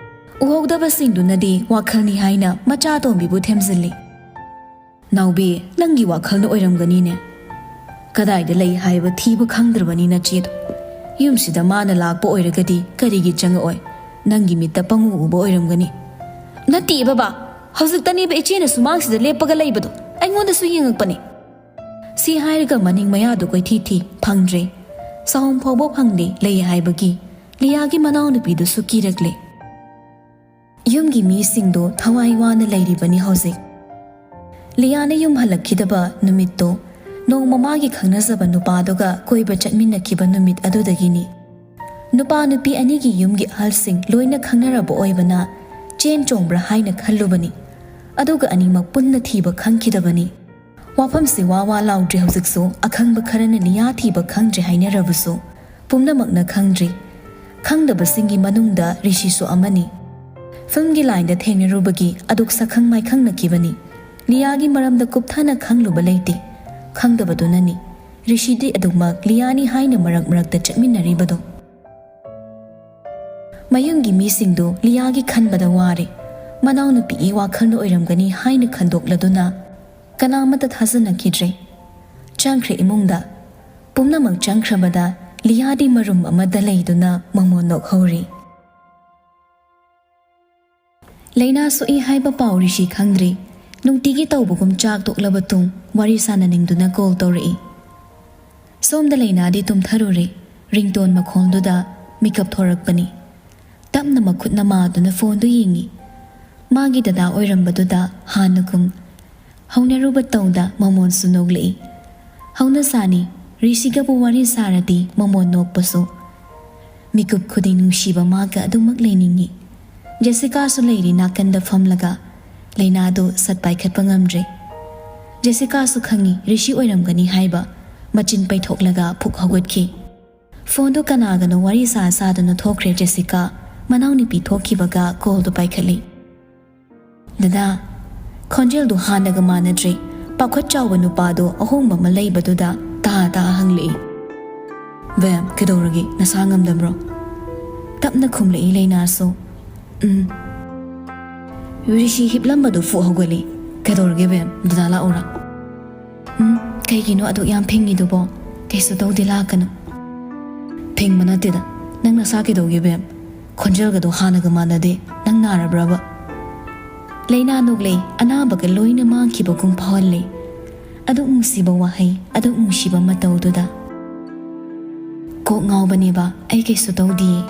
ꯎꯍꯧꯗꯕꯁꯤꯡꯗꯨꯅꯗꯤ ꯋꯥꯈꯜꯅꯤ ꯍꯥꯏꯅ ꯃꯆꯥꯇꯣꯝꯕꯤꯕꯨ ꯊꯦꯝꯖꯤꯜꯂꯤ꯫ "ꯅꯥꯎꯕꯤ, ꯅꯪꯒꯤ ꯋꯥꯈꯜꯅ ꯑꯣꯏꯔꯝꯒꯅꯤꯅꯦ꯫ ꯀꯗꯥꯏꯗ ꯂꯩ ꯍꯥꯏꯕ ꯊꯤꯕ ꯈꯪꯗ꯭ꯔꯕꯅꯤ ꯅꯆꯦꯗꯣ꯫ ꯌꯨꯝꯁꯤꯗ ꯃꯥꯅ ꯂꯥꯛꯄ ꯑꯣꯏꯔꯒꯗꯤ ꯀꯔꯤꯒꯤ ꯆꯪꯉꯛꯑꯣꯏ? ꯅꯪꯒꯤ ꯃꯤꯠꯇ ꯄꯪꯎ ꯎꯕ ꯑꯣꯏꯔꯝꯒꯅꯤ꯫" "ꯅꯠꯇꯦ ꯕꯕꯥ, ꯍꯧꯖꯤꯛꯇꯅꯦꯕ ꯏꯆꯦꯅ ꯁꯨꯃꯥꯡꯁꯤꯗ ꯂꯦꯞꯄꯒ ꯂꯩꯕꯗꯣ, ꯑꯩꯉꯣꯟꯗꯁꯨ ꯌꯦꯡꯉꯛꯄꯅꯦ꯫" ꯁꯤ ꯍꯥꯏꯔꯒ ꯃꯅꯤꯡ ꯃꯌꯥꯗꯨ ꯀꯣꯏꯊꯤ ꯊꯤ, ꯐꯪꯗ꯭ꯔꯦ꯫ ꯆꯍꯨꯝ ꯐꯥꯎꯕ ꯐꯪꯗꯦ ꯂꯩ ꯍꯥꯏꯕꯒꯤ꯫ ꯂꯤꯌꯥꯒꯤ ꯃꯅꯥꯎꯅꯨꯄꯤꯗꯨꯁꯨ ꯀꯤꯔꯛꯂꯦ꯫ ꯌꯨꯝꯒꯤ ꯃꯤꯁꯤꯡꯗꯣ ꯊꯋꯥꯏ ꯋꯥꯅ ꯂꯩꯔꯤꯕꯅꯤ ꯍꯧꯖꯤꯛ꯫ ꯂꯤꯌꯥꯅ ꯌꯨꯝ ꯍꯜꯂꯛꯈꯤꯗꯕ ꯅꯨꯃꯤꯠꯇꯣ ꯅꯣꯡꯃ ꯃꯥꯒꯤ ꯈꯪꯅꯖꯕ ꯅꯨꯄꯥꯗꯨꯒ ꯀꯣꯏꯕ ꯆꯠꯃꯤꯟꯅꯈꯤꯕ ꯅꯨꯃꯤꯠ ꯑꯗꯨꯗꯒꯤꯅꯤ꯫ ꯅꯨꯄꯥ ꯅꯨꯄꯤ ꯑꯅꯤꯒꯤ ꯌꯨꯝꯒꯤ ꯑꯍꯜꯁꯤꯡ ꯂꯣꯏꯅ ꯈꯪꯅꯔꯕ ꯑꯣꯏꯕꯅ ꯆꯦꯟ ꯆꯣꯡꯕ꯭ꯔꯥ ꯍꯥꯏꯅ ꯈꯜꯂꯨꯕꯅꯤ꯫ ꯑꯗꯨꯒ ꯑꯅꯤꯃꯛ ꯄꯨꯟꯅ ꯊꯤꯕ ꯈꯪꯈꯤꯗꯕꯅꯤ꯫ ꯋꯥꯐꯝꯁꯤ ꯋꯥ ꯋꯥ ꯂꯥꯎꯗ꯭ꯔꯤ ꯍꯧꯖꯤꯛꯁꯨ꯫ ꯑꯈꯪꯕ ꯈꯔꯅ ꯂꯤꯌꯥ ꯊꯤꯕ ꯈꯪꯗ꯭ꯔꯦ ꯍꯥꯏꯅꯔꯕꯁꯨ ꯄꯨꯝꯅꯃꯛꯅ ꯈꯪꯗ꯭ꯔꯤ꯫ ꯈꯪꯗꯕꯁꯤꯡꯒꯤ ꯃꯅꯨꯡꯗ ꯔꯤꯁꯤꯁꯨ ꯑꯃꯅꯤ꯫ ꯐꯤꯜꯝꯒꯤ ꯂꯥꯏꯟꯗ ꯊꯦꯡꯅꯔꯨꯕꯒꯤ ꯑꯗꯨꯛ ꯁꯛꯈꯪ ꯃꯥꯏꯈꯪꯅꯈꯤꯕꯅꯤ꯫ ꯂꯤꯌꯥꯒꯤ ꯃꯔꯝꯗ ꯀꯨꯞꯊꯅ ꯈꯪꯂꯨꯕ ꯂꯩꯇꯦ꯫ ꯈꯪꯗꯕꯗꯨꯅꯅꯤ ꯔꯤꯁꯤꯗꯤ ꯑꯗꯨꯃꯛ ꯂꯤꯌꯥꯅꯤ ꯍꯥꯏꯅ ꯃꯔꯛ ꯃꯔꯛꯇ ꯆꯠꯃꯤꯟꯅꯔꯤꯕꯗꯣ꯫ ꯃꯌꯨꯝꯒꯤ ꯃꯤꯁꯤꯡꯗꯨ ꯂꯤꯌꯥꯒꯤ ꯈꯟꯕꯗ ꯋꯥꯔꯦ꯫ ꯃꯅꯥꯎꯅꯨꯄꯤꯒꯤ ꯋꯥꯈꯜꯅ ꯑꯣꯏꯔꯝꯒꯅꯤ ꯍꯥꯏꯅ ꯈꯟꯗꯣꯛꯂꯗꯨꯅ ꯀꯅꯥꯃꯠꯇ ꯊꯥꯖꯅꯈꯤꯗ꯭ꯔꯦ꯫ ꯆꯪꯈ꯭ꯔꯦ ꯏꯃꯨꯡꯗ꯫ ꯄꯨꯝꯅꯃꯛ ꯆꯪꯈ꯭ꯔꯕꯗ ꯂꯤꯌꯥꯗꯤ ꯃꯔꯨꯝ ꯑꯃꯗ ꯂꯩꯗꯨꯅ ꯃꯃꯣꯟ ꯅꯣꯛꯍꯧꯔꯤ꯫ ꯂꯥꯏꯅꯥ ꯁꯣꯛꯏ ꯍꯥꯏꯕ ꯄꯥꯎ ꯔꯤꯁꯤ ꯈꯪꯗ꯭ꯔꯤ꯫ ꯅꯨꯡꯇꯤꯒꯤ ꯇꯧꯕꯒꯨꯝ ꯆꯥꯛ ꯇꯣꯛꯂꯕ ꯇꯨꯡ ꯋꯥꯔꯤ ꯁꯥꯟꯅꯅꯤꯡꯗꯨꯅ ꯀꯣꯜ ꯇꯧꯔꯛꯏ꯫ ꯁꯣꯝꯗ ꯂꯥꯏꯅꯥꯗꯤ ꯇꯨꯝꯊꯔꯨꯔꯦ꯫ ꯔꯤꯡꯇꯣꯟ ꯃꯈꯣꯜꯗꯨꯗ ꯃꯤꯀꯞ ꯊꯣꯔꯛꯄꯅꯤ꯫ ꯇꯞꯅ ꯃꯈꯨꯠ ꯅꯃꯥꯗꯨꯅ ꯐꯣꯟꯗꯨ ꯌꯦꯡꯉꯤ꯫ ꯃꯥꯒꯤ ꯗꯗꯥ ꯑꯣꯏꯔꯝꯕꯗꯨꯗ ꯍꯥꯟꯅꯒꯨꯝ ꯍꯧꯅꯔꯨꯕ ꯇꯧꯗ ꯃꯃꯣꯟꯁꯨ ꯅꯣꯛꯂꯛꯏ꯫ ꯍꯧꯅꯁꯥꯅꯤ, ꯔꯤꯁꯤꯒꯕꯨ ꯋꯥꯔꯤ ꯁꯥꯔꯗꯤ ꯃꯃꯣꯟ ꯅꯣꯛꯄꯁꯨ꯫ ꯃꯤꯀꯨꯞ ꯈꯨꯗꯤꯡ ꯅꯨꯡꯁꯤꯕ ꯃꯥꯒ ꯑꯗꯨꯃꯛ ꯂꯩꯅꯤꯡꯏ꯫ ꯖꯦꯁꯤꯀꯥꯁꯨ ꯂꯩꯔꯤ ꯅꯥꯀꯟꯗ ꯐꯝꯂꯒ꯫ ꯂꯥꯏꯅꯥꯗꯨ ꯁꯠ ꯄꯥꯏꯈꯠꯄ ꯉꯝꯗ꯭ꯔꯦ꯫ ꯖꯦꯁꯤꯀꯥꯁꯨ ꯈꯪꯏ ꯔꯤꯁꯤ ꯑꯣꯏꯔꯝꯒꯅꯤ ꯍꯥꯏꯕ꯫ ꯃꯆꯤꯟ ꯄꯩꯊꯣꯛꯂꯒ ꯐꯨꯛ ꯍꯧꯒꯠꯈꯤ꯫ ꯐꯣꯟꯗꯨ ꯀꯅꯥꯒꯅꯣ ꯋꯥꯔꯤ ꯁꯥ ꯁꯥꯗꯨꯅ ꯊꯣꯛꯈ꯭ꯔꯦ ꯖꯦꯁꯤꯀꯥ꯫ ꯃꯅꯥꯎꯅꯨꯄꯤ ꯊꯣꯛꯈꯤꯕꯒ ꯀꯣꯜꯗꯨ ꯄꯥꯏꯈꯠꯂꯤ꯫ "ꯗꯗꯥ꯫" ꯈꯣꯟꯖꯦꯜꯗꯨ ꯍꯥꯟꯅꯒ ꯃꯥꯟꯅꯗ꯭ꯔꯦ꯫ ꯄꯥꯈꯠ ꯆꯥꯎꯕ ꯅꯨꯄꯥꯗꯨ ꯑꯍꯣꯡꯕ ꯑꯃ ꯂꯩꯕꯗꯨꯗ ꯇꯥ ꯇꯥ ꯍꯪꯂꯛꯏ꯫ "ꯕꯦꯝ, ꯀꯩꯗꯧꯔꯒꯦ? ꯅꯁꯥ ꯉꯝꯗꯕ꯭ꯔꯣ?" ꯇꯞꯅ ꯈꯨꯝꯂꯛꯏ ꯂꯩꯅꯥꯁꯨ꯫ "ꯎꯝ"꯫ ꯔꯤꯁꯤ ꯍꯤꯞꯂꯝꯕꯗꯨ ꯐꯨꯛ ꯍꯧꯒꯠꯂꯤ꯫ "ꯀꯩꯗꯧꯔꯒꯦ ꯕꯦꯝ? ꯗꯗꯥ ꯂꯥꯛꯎꯔꯥ?" "ꯎꯝ, ꯀꯩꯒꯤꯅꯣ ꯑꯗꯨꯛ ꯌꯥꯝ ꯐꯤꯡꯉꯤꯗꯨꯕꯣ? ꯀꯩꯁꯨ ꯇꯧꯗꯦ, ꯂꯥꯛꯀꯅꯨ"꯫ "ꯐꯤꯡꯕ ꯅꯠꯇꯦꯗ꯫ ꯅꯪ ꯅꯁꯥ ꯀꯩꯗꯧꯒꯦ ꯕꯦꯝ? ꯈꯣꯟꯖꯦꯜꯒꯗꯣ ꯍꯥꯟꯅꯒ ꯃꯥꯟꯅꯗꯦ꯫ ꯅꯪ ꯅꯥꯔꯕ꯭ꯔꯕ?" ꯂꯩꯅꯥ ꯅꯣꯛꯂꯛꯏ, ꯑꯅꯥꯕꯒ ꯂꯣꯏꯅ ꯃꯥꯡꯈꯤꯕꯒꯨꯝ ꯐꯥꯎꯍꯜꯂꯤ꯫ ꯑꯗꯨꯛ ꯅꯨꯡꯁꯤꯕ ꯋꯥꯍꯩ, ꯑꯗꯨꯛ ꯅꯨꯡꯁꯤꯕ ꯃꯇꯧꯗꯨꯗ꯫ "ꯀꯣꯛ ꯉꯥꯎꯕꯅꯦꯕ, ꯑꯩ ꯀꯩꯁꯨ ꯇꯧꯗꯤꯌꯦ"꯫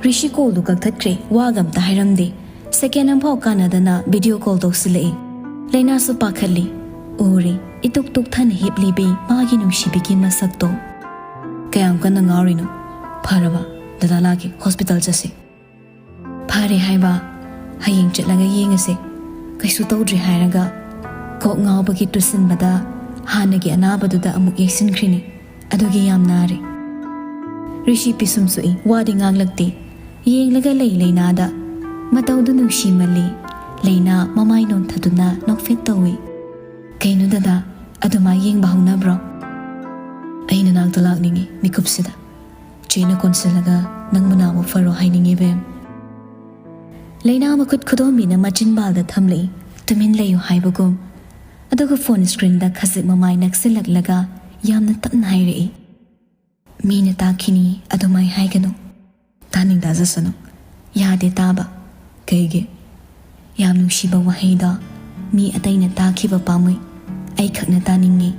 ꯔꯤꯁꯤ ꯀꯣꯜꯗꯨ ꯀꯛꯊꯠꯈ꯭ꯔꯦ, ꯋꯥꯒ ꯑꯝꯇ ꯍꯥꯏꯔꯝꯗꯦ꯫ ꯁꯦꯀꯦꯟ ꯑꯃꯐꯥꯎ ꯀꯥꯟꯅꯗꯅ ꯚꯤꯗꯤꯑꯣ ꯀꯣꯜ ꯇꯧꯁꯤꯜꯂꯛꯏ꯫ ꯂꯩꯅꯥꯁꯨ ꯄꯥꯈꯠꯂꯤ꯫ ꯎꯔꯤ, ꯏꯇꯨꯛ ꯇꯨꯛꯊꯅ ꯍꯤꯞꯂꯤꯕꯤ ꯃꯥꯒꯤ ꯅꯨꯡꯁꯤꯕꯤꯒꯤ ꯃꯁꯛꯇꯣ꯫ "ꯀꯌꯥꯝ ꯀꯟꯅ ꯉꯥꯎꯔꯤꯅꯣ? ꯐꯔꯕ? ꯗꯗꯥ ꯂꯥꯛꯀꯦ, ꯍꯣꯁꯄꯤꯇꯥꯜ ꯆꯠꯁꯤ"꯫ "ꯐꯔꯦ ꯍꯥꯏꯕ, ꯍꯌꯦꯡ ꯆꯠꯂꯒ ꯌꯦꯡꯉꯁꯦ꯫ ꯀꯩꯁꯨ ꯇꯧꯗ꯭ꯔꯤ ꯍꯥꯏꯔꯒ ꯀꯣꯛ ꯉꯥꯎꯕꯒꯤ ꯇꯨꯁꯤꯟꯕꯗ ꯍꯥꯟꯅꯒꯤ ꯑꯅꯥꯕꯗꯨꯗ ꯑꯃꯨꯛ ꯌꯩꯁꯤꯟꯈ꯭ꯔꯤꯅꯤ꯫ ꯑꯗꯨꯒꯤ ꯌꯥꯝ ꯅꯥꯔꯦ"꯫ ꯔꯤꯁꯤ ꯄꯤꯁꯨꯝ ꯁꯣꯛꯏ, ꯋꯥꯗꯤ ꯉꯥꯡꯂꯛꯇꯦ꯫ ꯌꯦꯡꯂꯒ ꯂꯩ ꯂꯩꯅꯥꯗ꯫ ꯃꯇꯧꯗꯨ ꯅꯨꯡꯁꯤꯃꯜꯂꯤ꯫ ꯂꯩꯅꯥ ꯃꯃꯥꯏ ꯅꯣꯟꯊꯗꯨꯅ ꯅꯣꯛꯐꯦꯠ ꯇꯧꯏ꯫ "ꯀꯩꯅꯣ ꯗꯗꯥ, ꯑꯗꯨꯃꯥꯏ ꯌꯦꯡꯕ ꯍꯧꯅꯕ꯭ꯔꯣ?" "ꯑꯩ ꯅꯅꯥꯛꯇ ꯂꯥꯛꯅꯤꯡꯉꯤ ꯃꯤꯀꯨꯞꯁꯤꯗ꯫ ꯆꯦꯅ ꯀꯣꯟꯁꯤꯜꯂꯒ ꯅꯪꯕꯨ ꯅꯥꯕ ꯐꯔꯣ ꯍꯥꯏꯅꯤꯡꯉꯤ ꯕꯦꯝ"꯫ ꯂꯩꯅꯥ ꯃꯈꯨꯠ ꯈꯨꯗꯣꯝꯕꯤꯅ ꯃꯆꯤꯟꯕꯥꯜꯗ ꯊꯝꯂꯛꯏ, ꯇꯨꯃꯤꯟ ꯂꯩꯌꯨ ꯍꯥꯏꯕꯒꯨꯝ꯫ ꯑꯗꯨꯒ ꯐꯣꯟ ꯁ꯭ꯀ꯭ꯔꯤꯟꯗ ꯈꯖꯤꯛ ꯃꯃꯥꯏ ꯅꯛꯁꯤꯜꯂꯛꯂꯒ ꯌꯥꯝꯅ ꯇꯞꯅ ꯍꯥꯏꯔꯛꯏ, "ꯃꯤꯅ ꯇꯥꯈꯤꯅꯤ, ꯑꯗꯨꯃꯥꯏ ꯍꯥꯏꯒꯅꯨ"꯫ "ꯇꯥꯅꯤꯡ ꯇꯥꯖꯁꯅꯨ"꯫ "ꯌꯥꯗꯦ ꯇꯥꯕ"꯫ "ꯀꯩꯒꯤ?" "ꯌꯥꯝ ꯅꯨꯡꯁꯤꯕ ꯋꯥꯍꯩꯗꯣ ꯃꯤ ꯑꯇꯩꯅ ꯇꯥꯈꯤꯕ ꯄꯥꯝꯃꯨꯏ, ꯑꯩꯈꯛꯅ ꯇꯥꯅꯤꯡꯉꯤ"꯫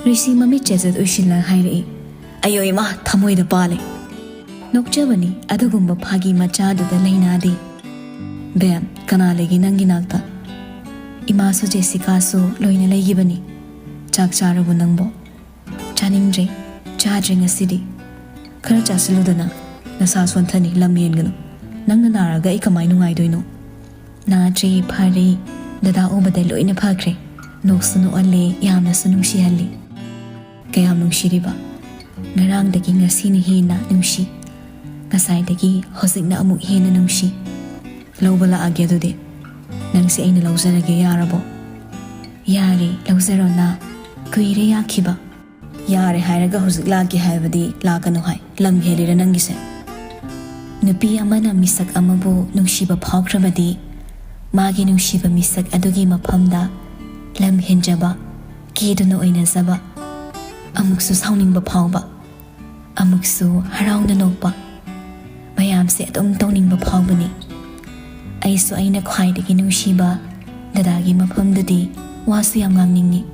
ꯔꯤꯁꯤ ꯃꯃꯤꯠ ꯆꯦꯖꯠ ꯎꯏꯁꯤꯜꯂ ꯍꯥꯏꯔꯛꯏ, "ꯑꯌꯣ ꯏꯃꯥ, ꯊꯃꯣꯏꯗ ꯄꯥꯜꯂꯦ"꯫ ꯅꯣꯛꯆꯕꯅꯤ ꯑꯗꯨꯒꯨꯝꯕ ꯐꯥꯒꯤ ꯃꯆꯥꯗꯨꯗ ꯂꯩꯅꯥꯗꯤ꯫ "ꯕꯦꯝ, ꯀꯅꯥ ꯂꯩꯒꯦ ꯅꯪꯒꯤ ꯅꯥꯛꯇ?" "ꯏꯃꯥꯁꯨ ꯖꯦꯁꯤꯀꯥꯁꯨ ꯂꯣꯏꯅ ꯂꯩꯈꯤꯕꯅꯤ"꯫ "ꯆꯥꯛ ꯆꯥꯔꯕꯣ ꯅꯪꯕꯣ?" "ꯆꯥꯅꯤꯡꯗ꯭ꯔꯦ, ꯆꯥꯗ꯭ꯔꯦ ꯉꯁꯤꯗꯤ"꯫ "ꯈꯔ ꯆꯥꯁꯤꯜꯂꯨꯗꯅ, ꯅꯁꯥ ꯁꯣꯟꯊꯅꯤ, ꯂꯝ ꯍꯦꯟꯒꯅꯨ꯫ ꯅꯪꯅ ꯅꯥꯔꯒ ꯑꯩ ꯀꯃꯥꯏ ꯅꯨꯡꯉꯥꯏꯗꯣꯏꯅꯣ?" "ꯅꯥꯗ꯭ꯔꯦ, ꯐꯔꯦ꯫ ꯗꯗꯥ ꯎꯕꯗ ꯂꯣꯏꯅ ꯐꯈ꯭ꯔꯦ"꯫ ꯅꯣꯛꯁꯨ ꯅꯣꯛꯍꯜꯂꯦ, ꯌꯥꯝꯅꯁꯨ ꯅꯨꯡꯁꯤꯍꯜꯂꯤ꯫ "ꯀꯌꯥꯝ ꯅꯨꯡꯁꯤꯔꯤꯕ?" "ꯉꯔꯥꯡꯗꯒꯤ ꯉꯁꯤꯅ ꯍꯦꯟꯅ ꯅꯨꯡꯁꯤ꯫ ꯉꯁꯥꯏꯗꯒꯤ ꯍꯧꯖꯤꯛꯅ ꯑꯃꯨꯛ ꯍꯦꯟꯅ ꯅꯨꯡꯁꯤ"꯫ "ꯂꯧꯕ ꯂꯥꯛꯑꯒꯦ ꯑꯗꯨꯗꯤ"꯫ "ꯅꯪꯁꯦ ꯑꯩꯅ ꯂꯧꯖꯔꯒꯦ, ꯌꯥꯔꯕꯣ?" "ꯌꯥꯔꯦ, ꯂꯧꯖꯔꯣ ꯅꯥ꯫ ꯀꯨꯏꯔꯦ ꯌꯥꯈꯤꯕ"꯫ "ꯌꯥꯔꯦ ꯍꯥꯏꯔꯒ ꯍꯧꯖꯤꯛ ꯂꯥꯛꯀꯦ ꯍꯥꯏꯕꯗꯤ ꯂꯥꯛꯀꯅꯨ ꯍꯥꯏ꯫ ꯂꯝ ꯍꯦꯜꯂꯤꯔ ꯅꯪꯒꯤꯁꯦ?" ꯅꯨꯄꯤ ꯑꯃꯅ ꯃꯤꯁꯛ ꯑꯃꯕꯨ ꯅꯨꯡꯁꯤꯕ ꯐꯥꯎꯈ꯭ꯔꯕꯗꯤ, ꯃꯥꯒꯤ ꯅꯨꯡꯁꯤꯕ ꯃꯤꯁꯛ ꯑꯗꯨꯒꯤ ꯃꯐꯝꯗ ꯂꯝ ꯍꯦꯟꯖꯕ, ꯀꯦꯗꯨꯅ ꯑꯣꯏꯅꯖꯕ, ꯑꯃꯨꯛꯁꯨ ꯁꯥꯎꯅꯤꯡꯕ ꯐꯥꯎꯕ, ꯑꯃꯨꯛꯁꯨ ꯍꯔꯥꯎꯅ ꯅꯣꯛꯄ, ꯃꯌꯥꯝꯁꯦ ꯑꯗꯨꯝ ꯇꯧꯅꯤꯡꯕ ꯐꯥꯎꯕꯅꯤ꯫ ꯑꯩꯁꯨ ꯑꯩꯅ ꯈ꯭ꯋꯥꯏꯗꯒꯤ ꯅꯨꯡꯁꯤꯕ ꯗꯗꯥꯒꯤ ꯃꯐꯝꯗꯨꯗꯤ ꯋꯥꯁꯨ ꯌꯥꯝ ꯉꯥꯡꯅꯤꯡꯉꯤ,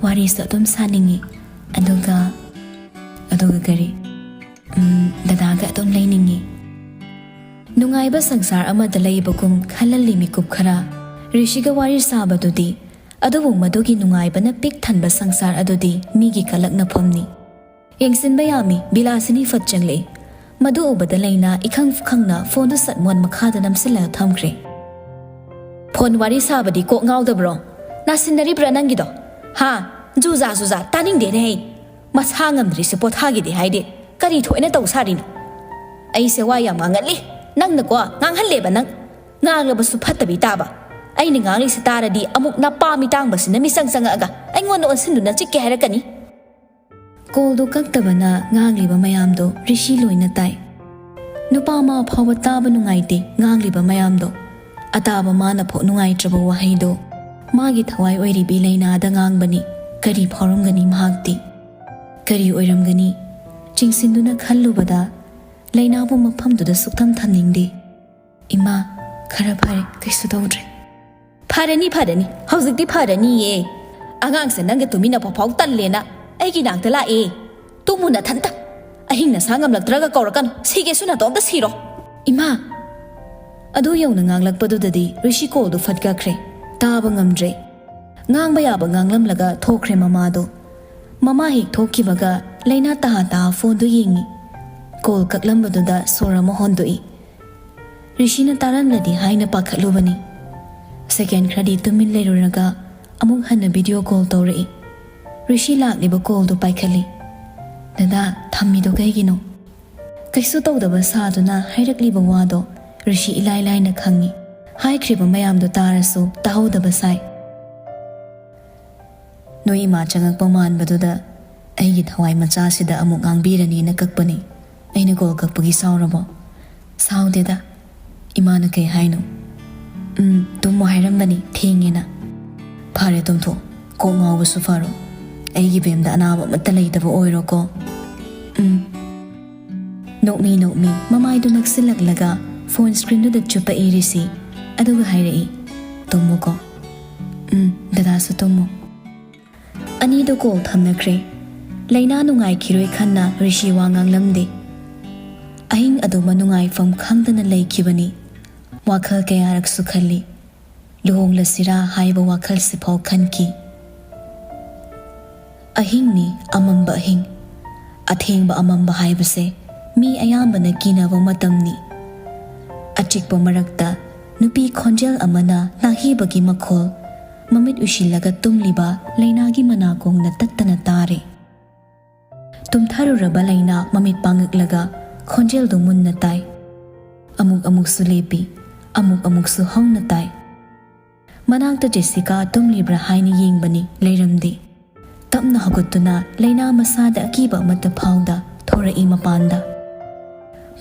ꯋꯥꯔꯤꯁꯨ ꯑꯗꯨꯝ ꯁꯥꯅꯤꯡꯉꯤ, ꯑꯗꯨꯒ, ꯑꯗꯨꯒ ꯀꯔꯤ? ꯎꯝ, ꯗꯗꯥꯒ ꯑꯗꯨꯝ ꯂꯩꯅꯤꯡꯉꯤ꯫ ꯅꯨꯡꯉꯥꯏꯕ ꯁꯪꯁꯥꯔ ꯑꯃꯗ ꯂꯩꯕꯒꯨꯝ ꯈꯜꯍꯜꯂꯤ ꯃꯤꯀꯨꯞ ꯈꯔ꯫ ꯔꯤꯁꯤꯒ ꯋꯥꯔꯤ ꯁꯥꯕꯗꯨꯗꯤ, ꯑꯗꯨꯕꯨ ꯃꯗꯨꯒꯤ ꯅꯨꯡꯉꯥꯏꯕꯅ ꯄꯤꯛ ꯊꯟꯕ ꯁꯪꯁꯥꯔ ꯑꯗꯨꯗꯤ ꯃꯤꯒꯤ ꯀꯂꯛꯅꯐꯝꯅꯤ꯫ ꯌꯦꯡꯁꯤꯟꯕ ꯌꯥꯝꯃꯤ, ꯕꯤꯂꯥꯁꯤꯅꯤ ꯐꯠ ꯆꯪꯂꯛꯏ꯫ ꯃꯗꯨ ꯎꯕꯗ ꯂꯩꯅꯥ ꯏꯈꯪ ꯈꯪꯅ ꯐꯣꯟꯗꯨ ꯁꯠ ꯃꯣꯟ ꯃꯈꯥꯗ ꯅꯝꯁꯤꯜꯂꯒ ꯊꯝꯈ꯭ꯔꯦ꯫ "ꯐꯣꯟ ꯋꯥꯔꯤ ꯁꯥꯕꯗꯤ ꯀꯣꯛ ꯉꯥꯎꯗꯕ꯭ꯔꯣ? ꯅꯥꯁꯤꯟꯅꯔꯤꯕ꯭ꯔꯥ ꯅꯪꯒꯤꯗꯣ? ꯍꯥ? ꯖꯨꯖꯥ ꯖꯨꯖꯥ, ꯇꯥꯅꯤꯡꯗꯦꯅꯦ ꯑꯩ꯫ ꯃꯁꯥ ꯉꯝꯗ꯭ꯔꯤꯁꯦ ꯄꯣꯊꯥꯒꯦꯗꯤ ꯍꯥꯏꯗꯦ꯫ ꯀꯔꯤ ꯊꯣꯛꯑꯦꯅ ꯇꯧ ꯁꯥꯔꯤꯅꯣ? ꯑꯩꯁꯦ ꯋꯥ ꯌꯥꯝ ꯉꯥꯡꯒꯜꯂꯤ꯫ ꯅꯪꯅꯀꯣ, ꯉꯥꯡꯍꯜꯂꯦꯕ ꯅꯪ꯫ ꯉꯥꯡꯂꯕꯁꯨ ꯐꯠꯇꯕꯤ ꯇꯥꯕ꯫ ꯑꯩꯅ ꯉꯥꯡꯂꯤꯁꯦ ꯇꯥꯔꯗꯤ ꯑꯃꯨꯛ ꯅꯄꯥ ꯃꯤꯇꯥꯡꯕꯁꯤꯅ ꯃꯤꯆꯪ ꯆꯪꯉꯛꯑꯒ ꯑꯩꯉꯣꯟꯗ ꯑꯣꯟꯁꯤꯟꯗꯨꯅ ꯆꯤꯛꯀꯦ ꯍꯥꯏꯔꯛꯀꯅꯤ꯫" ꯀꯣꯜꯗꯣ ꯀꯛꯇꯕꯅ ꯉꯥꯡꯂꯤꯕ ꯃꯌꯥꯝꯗꯣ ꯔꯤꯁꯤ ꯂꯣꯏꯅ ꯇꯥꯏ꯫ ꯅꯨꯄꯥ ꯑꯃ ꯐꯥꯎꯕ ꯇꯥꯕ ꯅꯨꯡꯉꯥꯏꯇꯦ ꯉꯥꯡꯂꯤꯕ ꯃꯌꯥꯝꯗꯣ꯫ ꯑꯇꯥꯕ ꯃꯥꯅ ꯐꯥꯎ ꯅꯨꯡꯉꯥꯏꯇ꯭ꯔꯕ ꯋꯥꯍꯩꯗꯣ ꯃꯥꯒꯤ ꯊꯋꯥꯏ ꯑꯣꯏꯔꯤꯕꯤ ꯂꯩꯅꯥꯗ ꯉꯥꯡꯕꯅꯤ꯫ ꯀꯔꯤ ꯐꯥꯎꯔꯝꯒꯅꯤ ꯃꯍꯥꯛꯇꯤ? ꯀꯔꯤ ꯑꯣꯏꯔꯝꯒꯅꯤ? ꯆꯤꯡꯁꯤꯟꯗꯨꯅ ꯈꯜꯂꯨꯕꯗ ꯂꯩꯅꯥꯕꯨ ꯃꯐꯝꯗꯨꯗ ꯁꯨꯛꯊꯝ ꯊꯝꯅꯤꯡꯗꯦ꯫ "ꯏꯃꯥ, ꯈꯔ ꯐꯔꯦ, ꯀꯩꯁꯨ ꯇꯧꯗ꯭ꯔꯦ꯫" "ꯐꯔꯅꯤ, ꯐꯔꯅꯤ, ꯍꯧꯖꯤꯛꯇꯤ ꯐꯔꯅꯤꯌꯦ꯫ ꯑꯉꯥꯡꯁꯦ ꯅꯪꯒ ꯇꯨꯃꯤꯟꯅꯕ ꯐꯥꯎ ꯇꯜꯂꯦꯅ ꯑꯩꯒꯤ ꯅꯥꯛꯇ ꯂꯥꯛꯑꯦ꯫ ꯇꯨꯝꯃꯨ ꯅꯊꯟꯇ꯫ ꯑꯍꯤꯡ ꯅꯁꯥ ꯉꯝꯂꯛꯇ꯭ꯔꯒ ꯀꯧꯔꯛꯀꯅꯨ, ꯁꯤꯒꯦꯁꯨ ꯅꯇꯣꯝꯇ ꯁꯤꯔꯣ꯫" "ꯏꯃꯥ!" ꯑꯗꯨ ꯌꯧꯅ ꯉꯥꯡꯂꯛꯄꯗꯨꯗꯗꯤ ꯔꯤꯁꯤ ꯀꯣꯜꯗꯨ ꯐꯠ ꯀꯛꯈ꯭ꯔꯦ꯫ ꯇꯥꯕ ꯉꯝꯗ꯭ꯔꯦ꯫ ꯉꯥꯡꯕ ꯌꯥꯕ ꯉꯥꯡꯂꯝꯂꯒ ꯊꯣꯛꯈ꯭ꯔꯦ ꯃꯃꯥꯗꯣ꯫ ꯃꯃꯥ ꯍꯦꯛ ꯊꯣꯛꯈꯤꯕꯒ ꯂꯩꯅꯥ ꯇꯥ ꯇꯥ ꯐꯣꯟꯗꯨ ꯌꯦꯡꯉꯤ꯫ ꯀꯣꯜ ꯀꯛꯂꯝꯕꯗꯨꯗ ꯁꯣꯔ ꯑꯃ ꯍꯣꯟꯗꯣꯛꯏ꯫ ꯔꯤꯁꯤꯅ ꯇꯥꯔꯝꯂꯗꯤ ꯍꯥꯏꯅ ꯄꯥꯈꯠꯂꯨꯕꯅꯤ꯫ ꯁꯦꯀꯦꯟ ꯈꯔꯗꯤ ꯇꯨꯃꯤꯟ ꯂꯩꯔꯨꯔꯒ ꯑꯃꯨꯛ ꯍꯟꯅ ꯚꯤꯗꯤꯑꯣ ꯀꯣꯜ ꯇꯧꯔꯛꯏ꯫ ꯔꯤꯁꯤ ꯂꯥꯛꯂꯤꯕ ꯀꯣꯜꯗꯨ ꯄꯥꯏꯈꯠꯂꯤ꯫ "ꯗꯗꯥ, ꯊꯝꯃꯤꯗꯣ ꯀꯩꯒꯤꯅꯣ?" ꯀꯩꯁꯨ ꯇꯧꯗꯕ ꯁꯥꯗꯨꯅ ꯍꯥꯏꯔꯛꯂꯤꯕ ꯋꯥꯗꯣ ꯔꯤꯁꯤ ꯏꯂꯥꯏ ꯂꯥꯏꯅ ꯈꯪꯉꯤ꯫ ꯍꯥꯏꯈ꯭ꯔꯤꯕ ꯃꯌꯥꯝꯗꯣ ꯇꯥꯔꯁꯨ ꯇꯥꯍꯧꯗꯕ ꯁꯥꯏ꯫ "ꯅꯣꯏ ꯏꯃꯥ ꯆꯪꯉꯛꯄ ꯃꯥꯟꯕꯗꯨꯗ ꯑꯩꯒꯤ ꯊꯋꯥꯏ ꯃꯆꯥꯁꯤꯗ ꯑꯃꯨꯛ ꯉꯥꯡꯕꯤꯔꯅꯤꯅ ꯀꯛꯄꯅꯤ꯫ ꯑꯩꯅ ꯀꯣꯜ ꯀꯛꯄꯒꯤ ꯁꯥꯎꯔꯕꯣ? "ꯁꯥꯎꯗꯦꯗ, ꯏꯃꯥꯅ ꯀꯩ ꯍꯥꯏꯅꯣ?" "ꯎꯝ, ꯇꯨꯝꯃꯣ ꯍꯥꯏꯔꯝꯕꯅꯤ, ꯊꯦꯡꯉꯦꯅ꯫" "ꯐꯔꯦ, ꯇꯨꯝꯊꯣꯛ, ꯀꯣꯛ ꯉꯥꯎꯕꯁꯨ ꯐꯔꯣ꯫ ꯑꯩꯒꯤ ꯕꯦꯝꯗ ꯑꯅꯥꯕ ꯑꯃꯠꯇ ꯂꯩꯇꯕ ꯑꯣꯏꯔꯣꯀꯣ꯫" "ꯎꯝ꯫" ꯅꯣꯛꯃꯤ ꯅꯣꯛꯃꯤ ꯃꯃꯥꯏꯗꯨ ꯅꯛꯁꯤꯜꯂꯛꯂꯒ ꯐꯣꯟ ꯁ꯭ꯀ꯭ꯔꯤꯟꯗꯨꯗ ꯆꯨꯞꯄꯛꯏ ꯔꯤꯁꯤ, ꯑꯗꯨꯒ ꯍꯥꯏꯔꯛꯏ, "ꯇꯨꯝꯃꯨꯀꯣ꯫" "ꯎꯝ, ꯗꯗꯥꯁꯨ ꯇꯨꯝꯃꯨ꯫" ꯑꯅꯤꯗꯣ ꯀꯣꯜ ꯊꯝꯅꯈ꯭ꯔꯦ꯫ ꯂꯩꯅꯥ ꯅꯨꯡꯉꯥꯏꯈꯤꯔꯣꯏ ꯈꯟꯅ ꯔꯤꯁꯤ ꯋꯥ ꯉꯥꯡꯂꯝꯗꯦ꯫ ꯑꯍꯤꯡ ꯑꯗꯨꯃ ꯅꯨꯡꯉꯥꯏꯐꯝ ꯈꯪꯗꯅ ꯂꯩꯈꯤꯕꯅꯤ꯫ ꯋꯥꯈꯜ ꯀꯌꯥꯔꯛꯁꯨ ꯈꯜꯂꯤ꯫ ꯂꯨꯍꯣꯡꯂꯁꯤꯔꯥ ꯍꯥꯏꯕ ꯋꯥꯈꯜꯁꯤꯐꯥꯎ ꯈꯟꯈꯤ꯫ ꯑꯍꯤꯡꯅꯤ, ꯑꯃꯝꯕ ꯑꯍꯤꯡ꯫ ꯑꯊꯦꯡꯕ ꯑꯃꯝꯕ ꯍꯥꯏꯕꯁꯦ ꯃꯤ ꯑꯌꯥꯝꯕꯅ ꯀꯤꯅꯕ ꯃꯇꯝꯅꯤ꯫ ꯑꯆꯤꯛꯄ ꯃꯔꯛꯇ ꯅꯨꯄꯤ ꯈꯣꯟꯖꯦꯜ ꯑꯃꯅ ꯅꯥꯍꯤꯕꯒꯤ ꯃꯈꯣꯜ, ꯃꯃꯤꯠ ꯎꯏꯁꯤꯜꯂꯒ ꯇꯨꯝꯂꯤꯕ ꯂꯩꯅꯥꯒꯤ ꯃꯅꯥꯀꯣꯡꯅ ꯇꯠꯇꯅ ꯇꯥꯔꯦ꯫ ꯇꯨꯝꯊꯔꯨꯔꯕ ꯂꯩꯅꯥ ꯃꯃꯤꯠ ꯄꯥꯡꯉꯛꯂꯒ ꯈꯣꯟꯖꯦꯜꯗꯨ ꯃꯨꯟꯅ ꯇꯥꯏ꯫ ꯑꯃꯨꯛ ꯑꯃꯨꯛꯁꯨ ꯂꯦꯞꯄꯤ, ꯑꯃꯨꯛ ꯑꯃꯨꯛꯁꯨ ꯍꯧꯅ ꯇꯥꯏ꯫ ꯃꯅꯥꯛꯇ ꯖꯦꯁꯤꯀꯥ ꯇꯨꯝꯂꯤꯕ꯭ꯔꯥ ꯍꯥꯏꯅ ꯌꯦꯡꯕꯅꯤ, ꯂꯩꯔꯝꯗꯦ꯫ ꯇꯞꯅ ꯍꯧꯒꯠꯇꯨꯅ ꯂꯩꯅꯥ ꯃꯁꯥꯗ ꯑꯀꯤꯕ ꯑꯃꯠꯇ ꯐꯥꯎꯗ ꯊꯣꯔꯛꯏ ꯃꯄꯥꯟꯗ꯫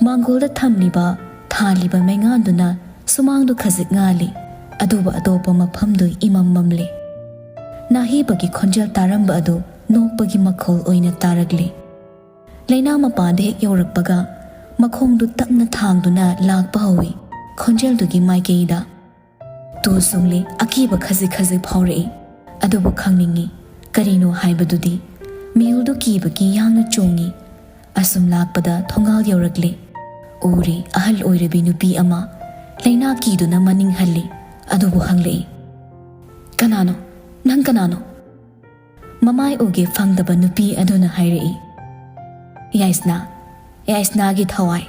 ꯃꯥꯡꯒꯣꯜꯗ ꯊꯝꯂꯤꯕ ꯊꯥꯜꯂꯤꯕ ꯃꯩꯉꯥꯟꯗꯨꯅ ꯁꯨꯃꯥꯡꯗꯨ ꯈꯖꯤꯛ ꯉꯥꯜꯂꯤ, ꯑꯗꯨꯕꯨ ꯑꯇꯣꯞꯄ ꯃꯐꯝꯗꯨ ꯏꯃꯝ ꯃꯝꯂꯤ꯫ ꯅꯥꯍꯤꯕꯒꯤ ꯈꯣꯟꯖꯦꯜ ꯇꯥꯔꯝꯕ ꯑꯗꯨ ꯅꯣꯛꯄꯒꯤ ꯃꯈꯣꯜ ꯑꯣꯏꯅ ꯇꯥꯔꯛꯂꯤ꯫ ꯂꯩꯅꯥ ꯃꯄꯥꯟꯗ ꯍꯦꯛ ꯌꯧꯔꯛꯄꯒ ꯃꯈꯣꯡꯗꯨ ꯇꯞꯅ ꯊꯥꯡꯗꯨꯅ ꯂꯥꯛꯄ ꯍꯧꯏ, ꯈꯣꯟꯖꯦꯜꯗꯨꯒꯤ ꯃꯥꯏꯀꯩꯗ꯫ ꯇꯨ ꯆꯨꯡꯂꯤ, ꯑꯀꯤꯕ ꯈꯖꯤꯛ ꯈꯖꯤꯛ ꯐꯥꯎꯔꯛꯏ꯫ ꯑꯗꯨꯕꯨ ꯈꯪꯅꯤꯡꯏ, ꯀꯔꯤꯅꯣ ꯍꯥꯏꯕꯗꯨꯗꯤ꯫ ꯃꯤꯍꯨꯜꯗꯨ ꯀꯤꯕꯒꯤ ꯌꯥꯡꯅ ꯆꯣꯡꯏ꯫ ꯑꯁꯨꯝ ꯂꯥꯛꯄꯗ ꯊꯣꯡꯒꯥꯜ ꯌꯧꯔꯛꯂꯦ꯫ ꯎꯔꯤ, ꯑꯍꯜ ꯑꯣꯏꯔꯕꯤ ꯅꯨꯄꯤ ꯑꯃ ꯂꯩꯅꯥ ꯀꯤꯗꯨꯅ ꯃꯅꯤꯡ ꯍꯜꯂꯤ꯫ ꯑꯗꯨꯕꯨ ꯍꯪꯂꯛꯏ, "ꯀꯅꯥꯅꯣ? ꯅꯪ ꯀꯅꯥꯅꯣ?" ꯃꯃꯥꯏ ꯎꯒꯦ ꯐꯪꯗꯕ ꯅꯨꯄꯤ ꯑꯗꯨꯅ ꯍꯥꯏꯔꯛꯏ, "ꯌꯥꯏꯁꯅꯥ, ꯌꯥꯏꯁꯅꯥꯒꯤ ꯊꯋꯥꯏ꯫"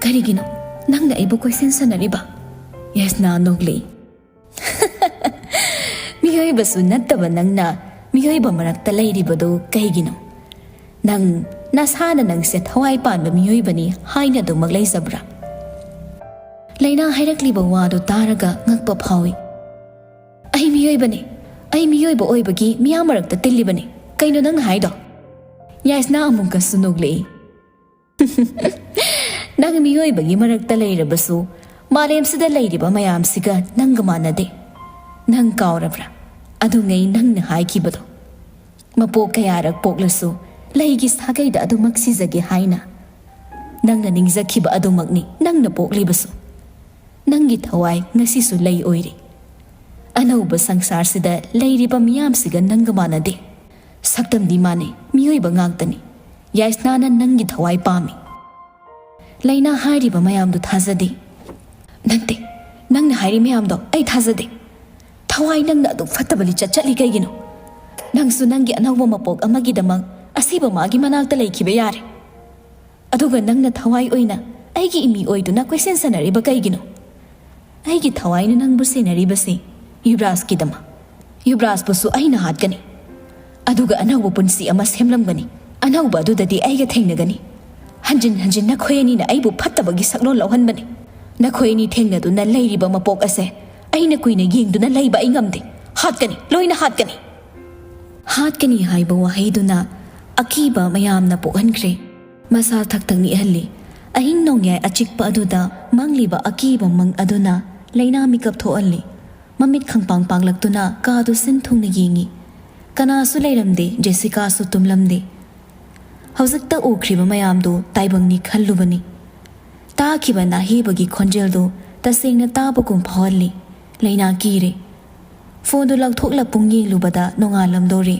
"ꯀꯔꯤꯒꯤꯅꯣ ꯅꯪꯅ ꯑꯩꯕꯨ ꯀꯣꯏꯁꯟ ꯁꯥꯟꯅꯔꯤꯕ?" ꯌꯥꯏꯁꯅꯥ ꯅꯣꯛꯂꯛꯏ꯫ "ꯃꯤꯑꯣꯏꯕꯁꯨ ꯅꯠꯇꯕ ꯅꯪꯅ ꯃꯤꯑꯣꯏꯕ ꯃꯔꯛꯇ ꯂꯩꯔꯤꯕꯗꯨ ꯀꯩꯒꯤꯅꯣ? ꯅꯪ ꯅꯁꯥꯅ ꯅꯪꯁꯦ ꯊꯋꯥꯏ ꯄꯥꯟꯕ ꯃꯤꯑꯣꯏꯕꯅꯤ ꯍꯥꯏꯅ ꯑꯗꯨꯃꯛ ꯂꯩꯖꯕ꯭ꯔꯥ?" ꯂꯩꯅꯥ ꯍꯥꯏꯔꯛꯂꯤꯕ ꯋꯥꯗꯨ ꯇꯥꯔꯒ ꯉꯛꯄ ꯐꯥꯎꯏ꯫ "ꯑꯩ ꯃꯤꯑꯣꯏꯕꯅꯤ꯫ ꯑꯩ ꯃꯤꯑꯣꯏꯕ ꯑꯣꯏꯕꯒꯤ ꯃꯤꯌꯥꯝ ꯃꯔꯛꯇ ꯇꯤꯜꯂꯤꯕꯅꯤ꯫ ꯀꯩꯅꯣ ꯅꯪꯅ ꯍꯥꯏꯗꯣ?" ꯌꯥꯏꯁꯅꯥ ꯑꯃꯨꯛꯀꯁꯨ ꯅꯣꯛꯂꯛꯏ꯫ ꯅꯪ ꯃꯤꯑꯣꯏꯕꯒꯤ ꯃꯔꯛꯇ ꯂꯩꯔꯕꯁꯨ, ꯃꯥꯂꯦꯝꯁꯤꯗ ꯂꯩꯔꯤꯕ ꯃꯌꯥꯝꯁꯤꯒ ꯅꯪꯒ ꯃꯥꯟꯅꯗꯦ꯫ ꯅꯪ ꯀꯥꯎꯔꯕ꯭ꯔꯥ? ꯑꯗꯨꯉꯩ ꯅꯪꯅ ꯍꯥꯏꯈꯤꯕꯗꯣ, "ꯃꯄꯣꯛ ꯀꯌꯥꯔꯛ ꯄꯣꯛꯂꯁꯨ, ꯂꯩꯒꯤ ꯁꯥꯒꯩꯗ ꯑꯗꯨꯃꯛ ꯁꯤꯖꯒꯦ" ꯍꯥꯏꯅ꯫ ꯅꯪꯅ ꯅꯤꯡꯖꯈꯤꯕ ꯑꯗꯨꯃꯛꯅꯤ ꯅꯪꯅ ꯄꯣꯛꯂꯤꯕꯁꯨ꯫ ꯅꯪꯒꯤ ꯊꯋꯥꯏ ꯉꯁꯤꯁꯨ ꯂꯩ ꯑꯣꯏꯔꯤ꯫ ꯑꯅꯧꯕ ꯁꯪꯁꯥꯔꯁꯤꯗ ꯂꯩꯔꯤꯕ ꯃꯤꯌꯥꯝꯁꯤꯒ ꯅꯪꯒ ꯃꯥꯟꯅꯗꯦ꯫ ꯁꯛꯇꯝꯗꯤ ꯃꯥꯟꯅꯩ, ꯃꯤꯑꯣꯏꯕ ꯉꯥꯛꯇꯅꯤ꯫ ꯌꯥꯏꯁꯅꯥꯅ ꯅꯪꯒꯤ ꯊꯋꯥꯏ ꯄꯥꯝꯃꯤ꯫ ꯂꯩꯅꯥ ꯍꯥꯏꯔꯤꯕ ꯃꯌꯥꯝꯗꯨ ꯊꯥꯖꯗꯦ꯫ ꯅꯠꯇꯦ, ꯅꯪꯅ ꯍꯥꯏꯔꯤ ꯃꯌꯥꯝꯗꯣ ꯑꯩ ꯊꯥꯖꯗꯦ꯫ ꯊꯋꯥꯏ, ꯅꯪꯅ ꯑꯗꯨꯛ ꯐꯠꯇꯕ ꯂꯤꯆꯠ ꯆꯠꯂꯤ ꯀꯩꯒꯤꯅꯣ? ꯅꯪꯁꯨ ꯅꯪꯒꯤ ꯑꯅꯧꯕ ꯃꯄꯣꯛ ꯑꯃꯒꯤꯗꯃꯛ ꯑꯁꯤꯕ ꯃꯥꯒꯤ ꯃꯅꯥꯛꯇ ꯂꯩꯈꯤꯕ ꯌꯥꯔꯦ꯫ ꯑꯗꯨꯒ ꯅꯪꯅ ꯊꯋꯥꯏ ꯑꯣꯏꯅ ꯑꯩꯒꯤ ꯏꯃꯤ ꯑꯣꯏꯗꯨꯅ ꯀꯣꯏꯁꯦꯟ ꯁꯥꯟꯅꯔꯤꯕ ꯀꯩꯒꯤꯅꯣ? ꯑꯩꯒꯤ ꯊꯋꯥꯏꯅ ꯅꯪꯕꯨ ꯁꯦꯟꯅꯔꯤꯕꯁꯤ ꯌꯨꯕꯔꯥꯖꯀꯤꯗꯃꯛ꯫ ꯌꯨꯕꯔꯥꯖꯄꯨꯁꯨ ꯑꯩꯅ ꯍꯥꯠꯀꯅꯤ꯫ ꯑꯗꯨꯒ ꯑꯅꯧꯕ ꯄꯨꯟꯁꯤ ꯑꯃ ꯁꯦꯝꯂꯝꯒꯅꯤ꯫ ꯑꯅꯧꯕ ꯑꯗꯨꯗꯗꯤ ꯑꯩꯒ ꯊꯦꯡꯅꯒꯅꯤ꯫ ꯍꯟꯖꯤꯟ ꯍꯟꯖꯤꯟ ꯅꯈꯣꯏ ꯑꯅꯤꯅ ꯑꯩꯕꯨ ꯐꯠꯇꯕꯒꯤ ꯁꯛꯂꯣꯟ ꯂꯧꯍꯟꯕꯅꯤ꯫ ꯅꯈꯣꯏ ꯑꯅꯤ ꯊꯦꯡꯅꯗꯨꯅ ꯂꯩꯔꯤꯕ ꯃꯄꯣꯛ ꯑꯁꯦ ꯑꯩꯅ ꯀꯨꯏꯅ ꯌꯦꯡꯗꯨꯅ ꯂꯩꯕ ꯑꯩ ꯉꯝꯗꯦ꯫ ꯍꯥꯠꯀꯅꯤ, ꯂꯣꯏꯅ ꯍꯥꯠꯀꯅꯤ꯫ ꯍꯥꯠꯀꯅꯤ ꯍꯥꯏꯕ ꯋꯥꯍꯩꯗꯨꯅ ꯑꯀꯤꯕ ꯃꯌꯥꯝꯅ ꯄꯣꯛꯍꯟꯈ꯭ꯔꯦ꯫ ꯃꯁꯥ ꯊꯛ ꯊꯛ ꯅꯤꯛꯍꯜꯂꯤ꯫ ꯑꯍꯤꯡ ꯅꯣꯡꯌꯥꯏ ꯑꯆꯤꯛꯄ ꯑꯗꯨꯗ ꯃꯪꯂꯤꯕ ꯑꯀꯤꯕ ꯃꯪ ꯑꯗꯨꯅ ꯂꯩꯅꯥ ꯃꯤꯀꯞ ꯊꯣꯛꯍꯜꯂꯤ꯫ ꯃꯃꯤꯠ ꯈꯪꯄꯥꯡ ꯄꯥꯡꯂꯛꯇꯨꯅ ꯀꯥꯗꯨ ꯁꯤꯟ ꯊꯨꯡꯅ ꯌꯦꯡꯉꯤ꯫ ꯀꯅꯥꯁꯨ ꯂꯩꯔꯝꯗꯦ, ꯖꯦꯁꯤꯀꯥꯁꯨ ꯇꯨꯝꯂꯝꯗꯦ꯫ ꯍꯧꯖꯤꯛꯇ ꯎꯈ꯭ꯔꯤꯕ ꯃꯌꯥꯝꯗꯨ ꯇꯥꯏꯕꯪꯅꯤ ꯈꯜꯂꯨꯕꯅꯤ꯫ ꯇꯥꯈꯤꯕ ꯅꯥꯍꯦꯕꯒꯤ ꯈꯣꯟꯖꯦꯜꯗꯨ ꯇꯁꯦꯡꯅ ꯇꯥꯕꯒꯨꯝ ꯐꯥꯎꯍꯜꯂꯤ꯫ ꯂꯩꯅꯥ ꯀꯤꯔꯦ꯫ ꯐꯣꯟꯗꯨ ꯂꯧꯊꯣꯛꯂ ꯄꯨꯡ ꯌꯦꯡꯂꯨꯕꯗ ꯅꯣꯡꯉꯥꯜꯂꯝꯗꯧꯔꯦ꯫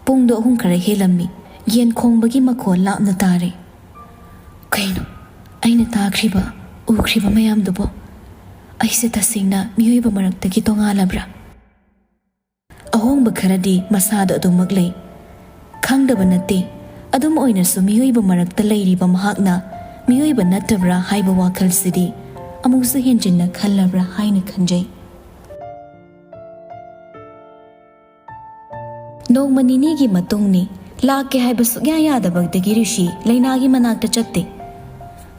ꯄꯨꯡꯗꯣ ꯑꯍꯨꯝ ꯈꯔ ꯍꯦꯜꯂꯝꯃꯤ꯫ ꯌꯦꯟ ꯈꯣꯡꯕꯒꯤ ꯃꯈꯣꯜ ꯂꯥꯞꯅ ꯇꯥꯔꯦ꯫ ꯀꯩꯅꯣ ꯑꯩꯅ ꯇꯥꯈ꯭ꯔꯤꯕ, ꯎꯈ꯭ꯔꯤꯕ ꯃꯌꯥꯝꯗꯨꯕꯣ? ꯑꯩꯁꯦ ꯇꯁꯦꯡꯅ ꯃꯤꯑꯣꯏꯕ ꯃꯔꯛꯇꯒꯤ ꯇꯣꯉꯥꯜꯂꯕ꯭ꯔꯥ? ꯑꯍꯣꯡꯕ ꯈꯔꯗꯤ ꯃꯁꯥꯗ ꯑꯗꯨꯃꯛ ꯂꯩ꯫ ꯈꯪꯗꯕ ꯅꯠꯇꯦ꯫ ꯑꯗꯨꯝ ꯑꯣꯏꯅꯁꯨ ꯃꯤꯑꯣꯏꯕ ꯃꯔꯛꯇ ꯂꯩꯔꯤꯕ ꯃꯍꯥꯛꯅ ꯃꯤꯑꯣꯏꯕ ꯅꯠꯇꯕ꯭ꯔꯥ ꯍꯥꯏꯕ ꯋꯥꯈꯜꯁꯤꯗꯤ ꯑꯃꯨꯛꯁꯨ ꯍꯦꯟꯖꯤꯟꯅ ꯈꯜꯂꯕ꯭ꯔꯥ ꯍꯥꯏꯅ ꯈꯟꯖꯩ꯫ ꯅꯣꯡꯃ ꯅꯤꯅꯤꯒꯤ ꯃꯇꯨꯡꯅꯤ꯫ ꯂꯥꯛꯀꯦ ꯍꯥꯏꯕ ꯁꯨꯛꯌꯥ ꯌꯥꯗꯕꯗꯒꯤ ꯔꯤꯁꯤ ꯂꯩꯅꯥꯒꯤ ꯃꯅꯥꯛꯇ ꯆꯠꯇꯦ꯫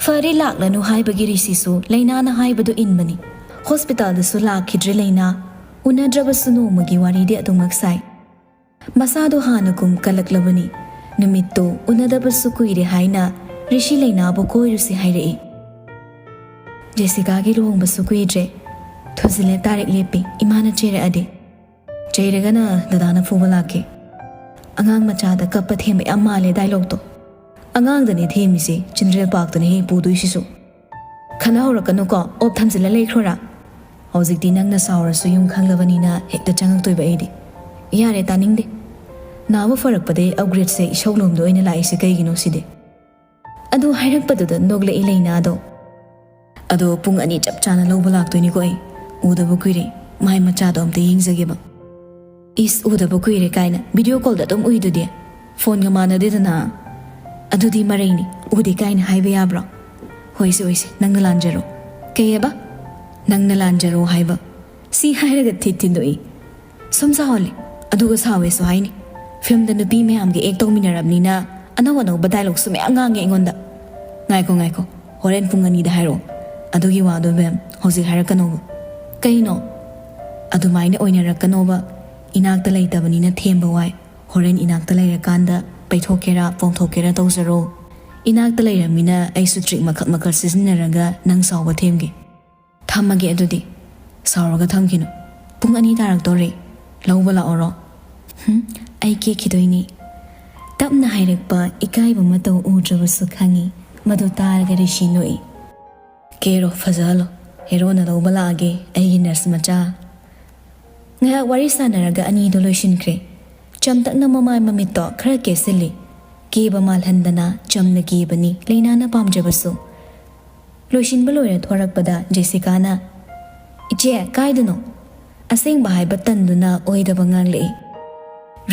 ꯐꯔꯦ, ꯂꯥꯛꯂꯅꯨ ꯍꯥꯏꯕꯒꯤ ꯔꯤꯁꯤꯁꯨ ꯂꯩꯅꯥꯅ ꯍꯥꯏꯕꯗꯨ ꯏꯟꯕꯅꯤ꯫ ꯍꯣꯁꯄꯤꯇꯥꯜꯗꯁꯨ ꯂꯥꯛꯈꯤꯗ꯭ꯔꯦ ꯂꯩꯅꯥ꯫ ꯎꯅꯗ꯭ꯔꯕꯁꯨ ꯅꯣꯡꯃꯒꯤ ꯋꯥꯔꯤꯗꯤ ꯑꯗꯨꯃꯛ ꯁꯥꯏ꯫ ꯃꯁꯥꯗꯣ ꯍꯥꯟꯅꯒꯨꯝ ꯀꯜꯂꯛꯂꯕꯅꯤ꯫ ꯅꯨꯃꯤꯠꯇꯣ ꯎꯅꯗꯕꯁꯨ ꯀꯨꯏꯔꯦ ꯍꯥꯏꯅ ꯔꯤꯁꯤ ꯂꯩꯅꯥꯕꯨ ꯀꯣꯏꯔꯨꯁꯤ ꯍꯥꯏꯔꯛꯏ꯫ ꯖꯦꯁꯤꯀꯥꯒꯤ ꯂꯨꯍꯣꯡꯕꯁꯨ ꯀꯨꯏꯗ꯭ꯔꯦ꯫ ꯊꯨꯖꯤꯜꯂꯦ ꯇꯥꯔꯤꯛ ꯂꯦꯞꯄꯤ, ꯏꯃꯥꯅ ꯆꯩꯔꯛꯑꯗꯤ꯫ ꯆꯩꯔꯒꯅ ꯗꯗꯥꯅ ꯐꯨꯕ ꯂꯥꯛꯀꯦ꯫ ꯑꯉꯥꯡ ꯃꯆꯥꯗ ꯀꯞꯄ ꯊꯦꯝꯕ ꯌꯥꯝ ꯃꯥꯜꯂꯦ ꯗꯥꯏꯂꯣꯛꯇꯣ꯫ ꯑꯉꯥꯡꯗꯅꯦ ꯊꯦꯝꯃꯤꯁꯦ, ꯆꯤꯟꯗ꯭ꯔꯦꯜ ꯄꯥꯛꯇꯅ ꯍꯦꯛ ꯄꯨꯗꯣꯏꯁꯤꯁꯨ꯫ ꯈꯟꯅꯍꯧꯔꯛꯀꯅꯨꯀꯣ, ꯑꯣꯞ ꯊꯝꯖꯤꯜꯂ ꯂꯩꯈ꯭ꯔꯣꯔꯥ? ꯍꯧꯖꯤꯛꯇꯤ ꯅꯪꯅ ꯁꯥꯎꯔꯁꯨ ꯌꯨꯝ ꯈꯪꯂꯕꯅꯤꯅ ꯍꯦꯛꯇ ꯆꯪꯉꯛꯇꯣꯏꯕ ꯑꯩꯗꯤ꯫ ꯌꯥꯔꯦ, ꯇꯥꯅꯤꯡꯗꯦ꯫ ꯅꯥꯕ ꯐꯔꯛꯄꯗꯩ ꯑꯞꯒ꯭ꯔꯦꯗꯁꯦ ꯏꯁꯧ ꯂꯣꯝꯗ ꯑꯣꯏꯅ ꯂꯥꯛꯏꯁꯦ ꯀꯩꯒꯤꯅꯣ ꯁꯤꯗꯤ? ꯑꯗꯨ ꯍꯥꯏꯔꯛꯄꯗꯨꯗ ꯅꯣꯛꯂꯛꯏ ꯂꯩꯅꯥꯗꯣ꯫ ꯑꯗꯣ ꯄꯨꯡ ꯑꯅꯤ ꯆꯞ ꯆꯥꯅ ꯂꯧꯕ ꯂꯥꯛꯇꯣꯏꯅꯤꯀꯣ ꯑꯩ꯫ ꯎꯗꯕ ꯀꯨꯏꯔꯦ, ꯃꯥꯏ ꯃꯆꯥꯗꯣ ꯑꯝꯇ ꯌꯦꯡꯖꯒꯦꯕ꯫ ꯏꯁ, ꯎꯗꯕ ꯀꯨꯏꯔꯦ ꯀꯥꯏꯅ ꯚꯤꯗꯤꯑꯣ ꯀꯣꯜꯗ ꯑꯗꯨꯝ ꯎꯏꯗꯨꯗꯤ꯫ ꯐꯣꯟꯒ ꯃꯥꯟꯅꯗꯦꯗꯅ꯫ ꯑꯗꯨꯗꯤ ꯃꯔꯩꯅꯤ, ꯎꯗꯦ ꯀꯥꯏꯅ ꯍꯥꯏꯕ ꯌꯥꯕ꯭ꯔꯣ? ꯍꯣꯏꯁꯦ, ꯍꯣꯏꯁꯦ, ꯅꯪꯅ ꯂꯥꯟꯖꯔꯣ꯫ ꯀꯩꯑꯕ? ꯅꯪꯅ ꯂꯥꯟꯖꯔꯣ ꯍꯥꯏꯕ꯫ ꯁꯤ ꯍꯥꯏꯔꯒ ꯊꯤꯠ ꯊꯤꯟꯗꯣꯛꯏ꯫ ꯁꯨꯝ ꯁꯥꯎꯍꯜꯂꯤ, ꯑꯗꯨꯒ ꯁꯥꯎꯋꯦꯁꯨ ꯍꯥꯏꯅꯤ꯫ ꯐꯤꯂꯝꯗ ꯅꯨꯄꯤ ꯃꯌꯥꯝꯒ ꯑꯦꯛ ꯇꯧꯃꯤꯟꯅꯔꯕꯅꯤꯅ ꯑꯅꯧ ꯑꯅꯧꯕ ꯗꯥꯏꯂꯣꯛꯁꯨ ꯃꯌꯥꯝ ꯉꯥꯡꯉꯦ ꯑꯩꯉꯣꯟꯗ꯫ ꯉꯥꯏꯈꯣ, ꯉꯥꯏꯈꯣ, ꯍꯣꯔꯦꯟ ꯄꯨꯡ ꯑꯅꯤꯗ ꯍꯥꯏꯔꯛꯑꯣ꯫ ꯑꯗꯨꯒꯤ ꯋꯥꯗꯣ ꯕꯦꯝ, ꯍꯧꯖꯤꯛ ꯍꯥꯏꯔꯛꯀꯅꯣꯕ꯫ ꯀꯩꯅꯣ? ꯑꯗꯨꯃꯥꯏꯅ ꯑꯣꯏꯅꯔꯛꯀꯅꯣꯕ꯫ ꯏꯅꯥꯛꯇ ꯂꯩꯇꯕꯅꯤꯅ ꯊꯦꯝꯕ ꯋꯥꯏ꯫ ꯍꯣꯔꯦꯟ ꯏꯅꯥꯛꯇ ꯂꯩꯔꯀꯥꯟꯗ ꯄꯩꯊꯣꯛꯀꯦꯔꯥ ꯄꯣꯡꯊꯣꯛꯀꯦꯔꯥ ꯇꯧꯖꯔꯣ꯫ ꯏꯅꯥꯛꯇ ꯂꯩꯔꯝꯃꯤꯅ ꯑꯩꯁꯨ ꯇ꯭ꯔꯤꯛ ꯃꯈꯜ ꯃꯈꯜ ꯁꯤꯖꯤꯟꯅꯔꯒ ꯅꯪ ꯁꯥꯎꯕ ꯊꯦꯝꯒꯦ꯫ ꯊꯝꯃꯒꯦ ꯑꯗꯨꯗꯤ꯫ ꯁꯥꯎꯔꯒ ꯊꯝꯈꯤꯅꯨ꯫ ꯄꯨꯡ ꯑꯅꯤ ꯇꯥꯔꯛꯇꯧꯔꯦ꯫ ꯂꯧꯕ ꯂꯥꯛꯑꯣꯔꯣ? ꯍꯨꯝ, ꯑꯩ ꯀꯦꯛꯈꯤꯗꯣꯏꯅꯤ꯫ ꯇꯞꯅ ꯍꯥꯏꯔꯛꯄ ꯏꯀꯥꯏꯕ ꯃꯇꯧ ꯎꯗ꯭ꯔꯕꯁꯨ ꯈꯪꯉꯤ꯫ ꯃꯗꯨ ꯇꯥꯔꯒ ꯔꯤꯁꯤ ꯅꯣꯛꯏ꯫ ꯀꯦꯔꯣ, ꯐꯖꯍꯜꯂꯣ꯫ ꯍꯦꯔꯣꯅ ꯂꯧꯕ ꯂꯥꯛꯑꯒꯦ, ꯑꯩꯒꯤ ꯅꯔꯁ ꯃꯆꯥ꯫ ꯉꯥꯏꯍꯥꯛ ꯋꯥꯔꯤ ꯁꯥꯟꯅꯔꯒ ꯑꯅꯤꯗꯣ ꯂꯣꯏꯁꯤꯟꯈ꯭ꯔꯦ꯫ ꯆꯝꯇꯛꯅ ꯃꯃꯥꯏ ꯃꯃꯤꯠꯇꯣ ꯈꯔ ꯀꯦꯁꯤꯜꯂꯤ꯫ ꯀꯦꯕ ꯃꯥꯜꯍꯟꯗꯅ ꯆꯝꯅ ꯀꯦꯕꯅꯤ ꯂꯩꯅꯥꯅ ꯄꯥꯝꯖꯕꯁꯨ꯫ ꯂꯣꯏꯁꯤꯟꯕ ꯂꯣꯏꯔ ꯊꯣꯔꯛꯄꯗ ꯖꯦꯁꯤꯀꯥꯅ, "ꯏꯆꯦ, ꯀꯥꯏꯗꯅꯣ?" ꯑꯁꯦꯡꯕ ꯍꯥꯏꯕ ꯇꯟꯗꯨꯅ ꯑꯣꯏꯗꯕ ꯉꯥꯡꯂꯛꯏ꯫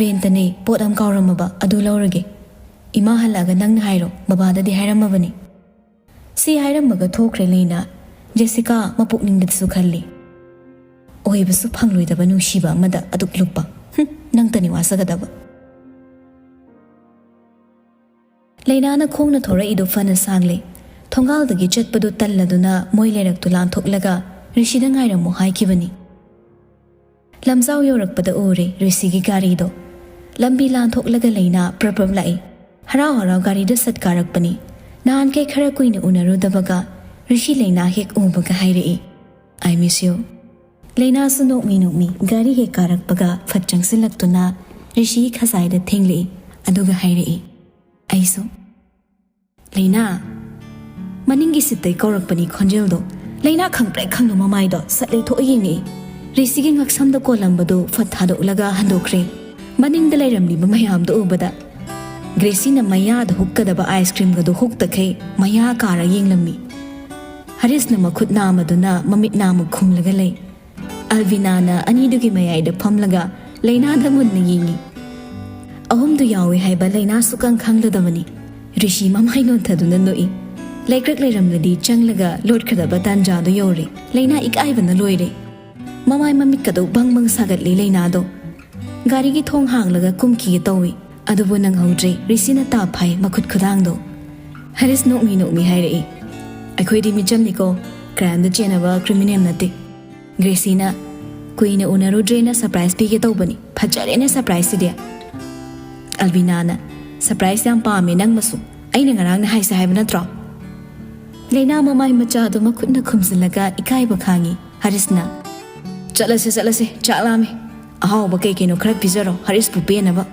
"ꯔꯦꯟꯇꯅꯦ, ꯄꯣꯠ ꯑꯃ ꯀꯥꯎꯔꯝꯃꯕ, ꯑꯗꯨ ꯂꯧꯔꯒꯦ꯫ ꯏꯃꯥ ꯍꯜꯂꯛꯑꯒ ꯅꯪꯅ ꯍꯥꯏꯔꯣ, ꯕꯕꯥꯗꯗꯤ ꯍꯥꯏꯔꯝꯃꯕꯅꯤ"꯫ ꯁꯤ ꯍꯥꯏꯔꯝꯃꯒ ꯊꯣꯛꯈ꯭ꯔꯦ ꯂꯩꯅꯥ꯫ ꯖꯦꯁꯤꯀꯥ ꯃꯄꯨꯛꯅꯤꯡꯗꯁꯨ ꯈꯜꯂꯤ, "ꯑꯣꯏꯕꯁꯨ ꯐꯪꯂꯣꯏꯗꯕ ꯅꯨꯡꯁꯤꯕ ꯑꯃꯗ ꯑꯗꯨꯛ ꯂꯨꯞꯄ꯫ ꯍꯨꯝ, ꯅꯪꯇꯅꯤ ꯋꯥꯖꯒꯗꯕ"꯫ ꯂꯩꯅꯥꯅ ꯈꯣꯡꯅ ꯊꯣꯔꯛꯏꯗꯨ ꯐꯅ ꯁꯥꯡꯂꯦ꯫ ꯊꯣꯡꯒꯥꯜꯗꯒꯤ ꯆꯠꯄꯗꯨ ꯇꯜꯂꯗꯨꯅ ꯃꯣꯏ ꯂꯩꯔꯛꯇꯨ ꯂꯥꯟꯊꯣꯛꯂꯒ ꯔꯤꯁꯤꯗ ꯉꯥꯏꯔꯝꯃꯨ ꯍꯥꯏꯈꯤꯕꯅꯤ꯫ ꯂꯝꯖꯥꯎ ꯌꯧꯔꯛꯄꯗ ꯎꯔꯦ ꯔꯤꯁꯤꯒꯤ ꯒꯥꯔꯤꯗꯣ꯫ ꯂꯝꯕꯤ ꯂꯥꯟꯊꯣꯛꯂꯒ ꯂꯩꯅꯥ ꯄ꯭ꯔꯞ ꯄ꯭ꯔꯞ ꯂꯥꯛꯏ꯫ ꯍꯔꯥꯎ ꯍꯔꯥꯎ ꯒꯥꯔꯤꯗ ꯁꯠ ꯀꯥꯔꯛꯄꯅꯤ꯫ ꯅꯍꯥꯟꯈꯩ ꯈꯔ ꯀꯨꯏꯅ ꯎꯅꯔꯨꯗꯕꯒ ꯔꯤꯁꯤ ꯂꯩꯅꯥ ꯍꯦꯛ ꯎꯕꯒ ꯍꯥꯏꯔꯛꯏ, "I miss you." ꯂꯩꯅꯥꯁꯨ ꯅꯣꯛꯃꯤ ꯅꯣꯛꯃꯤ ꯒꯥꯔꯤ ꯍꯦꯛ ꯀꯥꯔꯛꯄꯒ ꯐꯠ ꯆꯪꯁꯤꯜꯂꯛꯇꯨꯅ ꯔꯤꯁꯤꯒꯤ ꯈꯖꯥꯏꯗ ꯊꯦꯡꯂꯛꯏ, ꯑꯗꯨꯒ ꯍꯥꯏꯔꯛꯏ, "ꯑꯩꯁꯨ꯫ ꯂꯩꯅꯥ!" ꯃꯅꯤꯡꯒꯤ ꯁꯤꯠꯇꯩ ꯀꯧꯔꯛꯄꯅꯤ ꯈꯣꯟꯖꯦꯜꯗꯣ꯫ ꯂꯩꯅꯥ ꯈꯪꯄ꯭ꯔꯦꯛ ꯈꯪꯅ ꯃꯃꯥꯏꯗꯣ ꯁꯠ ꯂꯩꯊꯣꯛꯑ ꯌꯦꯡꯉꯛꯏ꯫ ꯔꯤꯁꯤꯒꯤ ꯉꯛꯁꯝꯗ ꯀꯣꯜꯂꯝꯕꯗꯨ ꯐꯠ ꯊꯥꯗꯣꯛꯂꯒ ꯍꯟꯗꯣꯛꯈ꯭ꯔꯦ꯫ ꯃꯅꯤꯡꯗ ꯂꯩꯔꯝꯂꯤꯕ ꯃꯌꯥꯝꯗꯣ ꯎꯕꯗ ꯒ꯭ꯔꯦꯁꯤꯅ ꯃꯌꯥꯗ ꯍꯨꯛꯀꯗꯕ ꯑꯥꯏꯁ ꯀ꯭ꯔꯤꯝꯒꯗꯨ ꯍꯨꯛꯇꯈꯩ ꯃꯌꯥ ꯀꯥꯔ ꯌꯦꯡꯂꯝꯃꯤ꯫ ꯍꯔꯤꯁꯅ ꯃꯈꯨꯠ ꯅꯥꯝꯃꯗꯨꯅ ꯃꯃꯤꯠ ꯅꯥꯝꯃ ꯈꯨꯝꯂꯒ ꯂꯩ꯫ ꯑꯜꯕꯤꯅꯥꯅ ꯑꯅꯤꯗꯨꯒꯤ ꯃꯌꯥꯏꯗ ꯐꯝꯂꯒ ꯂꯩꯅꯥꯗ ꯃꯨꯟꯅ ꯌꯦꯡꯉꯤ꯫ ꯑꯍꯨꯝꯗꯨ ꯌꯥꯎꯏ ꯍꯥꯏꯕ ꯂꯩꯅꯥ ꯁꯨꯛꯈꯪ ꯈꯪꯂꯗꯕꯅꯤ꯫ ꯔꯤꯁꯤ ꯃꯃꯥꯏ ꯅꯣꯟꯊꯗꯨꯅ ꯅꯣꯛꯏ꯫ ꯂꯩꯀ꯭ꯔꯛ ꯂꯩꯔꯝꯂꯗꯤ ꯆꯪꯂꯒ ꯂꯣꯠꯀꯗꯕ ꯇꯥꯟꯖꯥꯗꯨ ꯌꯧꯔꯦ꯫ ꯂꯩꯅꯥ ꯏꯀꯥꯏꯕꯅ ꯂꯣꯏꯔꯦ꯫ ꯃꯃꯥꯏ ꯃꯃꯤꯠꯀꯗꯣ ꯕꯪ ꯕꯪ ꯁꯥꯒꯠꯂꯤ ꯂꯩꯅꯥꯗꯣ꯫ ꯒꯥꯔꯤꯒꯤ ꯊꯣꯡ ꯍꯥꯡꯂꯒ ꯀꯨꯝꯈꯤꯒꯦ ꯇꯧꯏ꯫ ꯑꯗꯨꯕꯨ ꯅꯪꯍꯧꯗ꯭ꯔꯦ ꯔꯤꯁꯤꯅ ꯇꯥꯞ ꯐꯥꯏ ꯃꯈꯨꯠ ꯈꯨꯗꯥꯡꯗꯣ꯫ ꯍꯔꯤꯁ ꯅꯣꯛꯃꯤ ꯅꯣꯛꯃꯤ ꯍꯥꯏꯔꯛꯏ, "ꯑꯩꯈꯣꯏꯗꯤ ꯃꯤꯆꯝꯅꯤꯀꯣ, ꯀ꯭ꯔꯥꯏꯝꯗ ꯆꯦꯟꯅꯕ ꯀ꯭ꯔꯤꯃꯤꯅꯦꯜ ꯅꯠꯇꯦ꯫" ꯒ꯭ꯔꯦꯁꯤꯅ, "ꯀꯨꯏꯅ ꯎꯅꯔꯨꯗ꯭ꯔꯦꯅ ꯁꯔꯄ꯭ꯔꯥꯏꯖ ꯄꯤꯒꯦ ꯇꯧꯕꯅꯤ꯫ ꯐꯖꯔꯦꯅꯦ ꯁꯔꯄ꯭ꯔꯥꯏꯖꯁꯤꯗꯤ꯫" ꯑꯜꯕꯤꯅꯥꯅ, "ꯁꯔꯄ꯭ꯔꯥꯏꯖ ꯌꯥꯝ ꯄꯥꯝꯃꯦ ꯅꯪꯃꯁꯨ꯫ ꯑꯩꯅ ꯉꯔꯥꯡꯅ ꯍꯥꯏꯁꯦ ꯍꯥꯏꯕ ꯅꯠꯇ꯭ꯔꯣ?" ꯂꯩꯅꯥ ꯃꯃꯥꯏ ꯃꯆꯥꯗꯨ ꯃꯈꯨꯠꯅ ꯈꯨꯝꯖꯤꯜꯂꯒ ꯏꯀꯥꯏꯕ ꯈꯥꯡꯉꯤ꯫ ꯍꯔꯤꯁꯅ, "ꯆꯠꯂꯁꯦ, ꯆꯠꯂꯁꯦ, ꯆꯥꯛ ꯂꯥꯝꯃꯦ꯫ ꯑꯍꯥꯎꯕ ꯀꯩ ꯀꯩꯅꯣ ꯈꯔ ꯄꯤꯖꯔꯣ ꯍꯔꯤꯁꯄꯨ ꯄꯦꯟꯅꯕ꯫"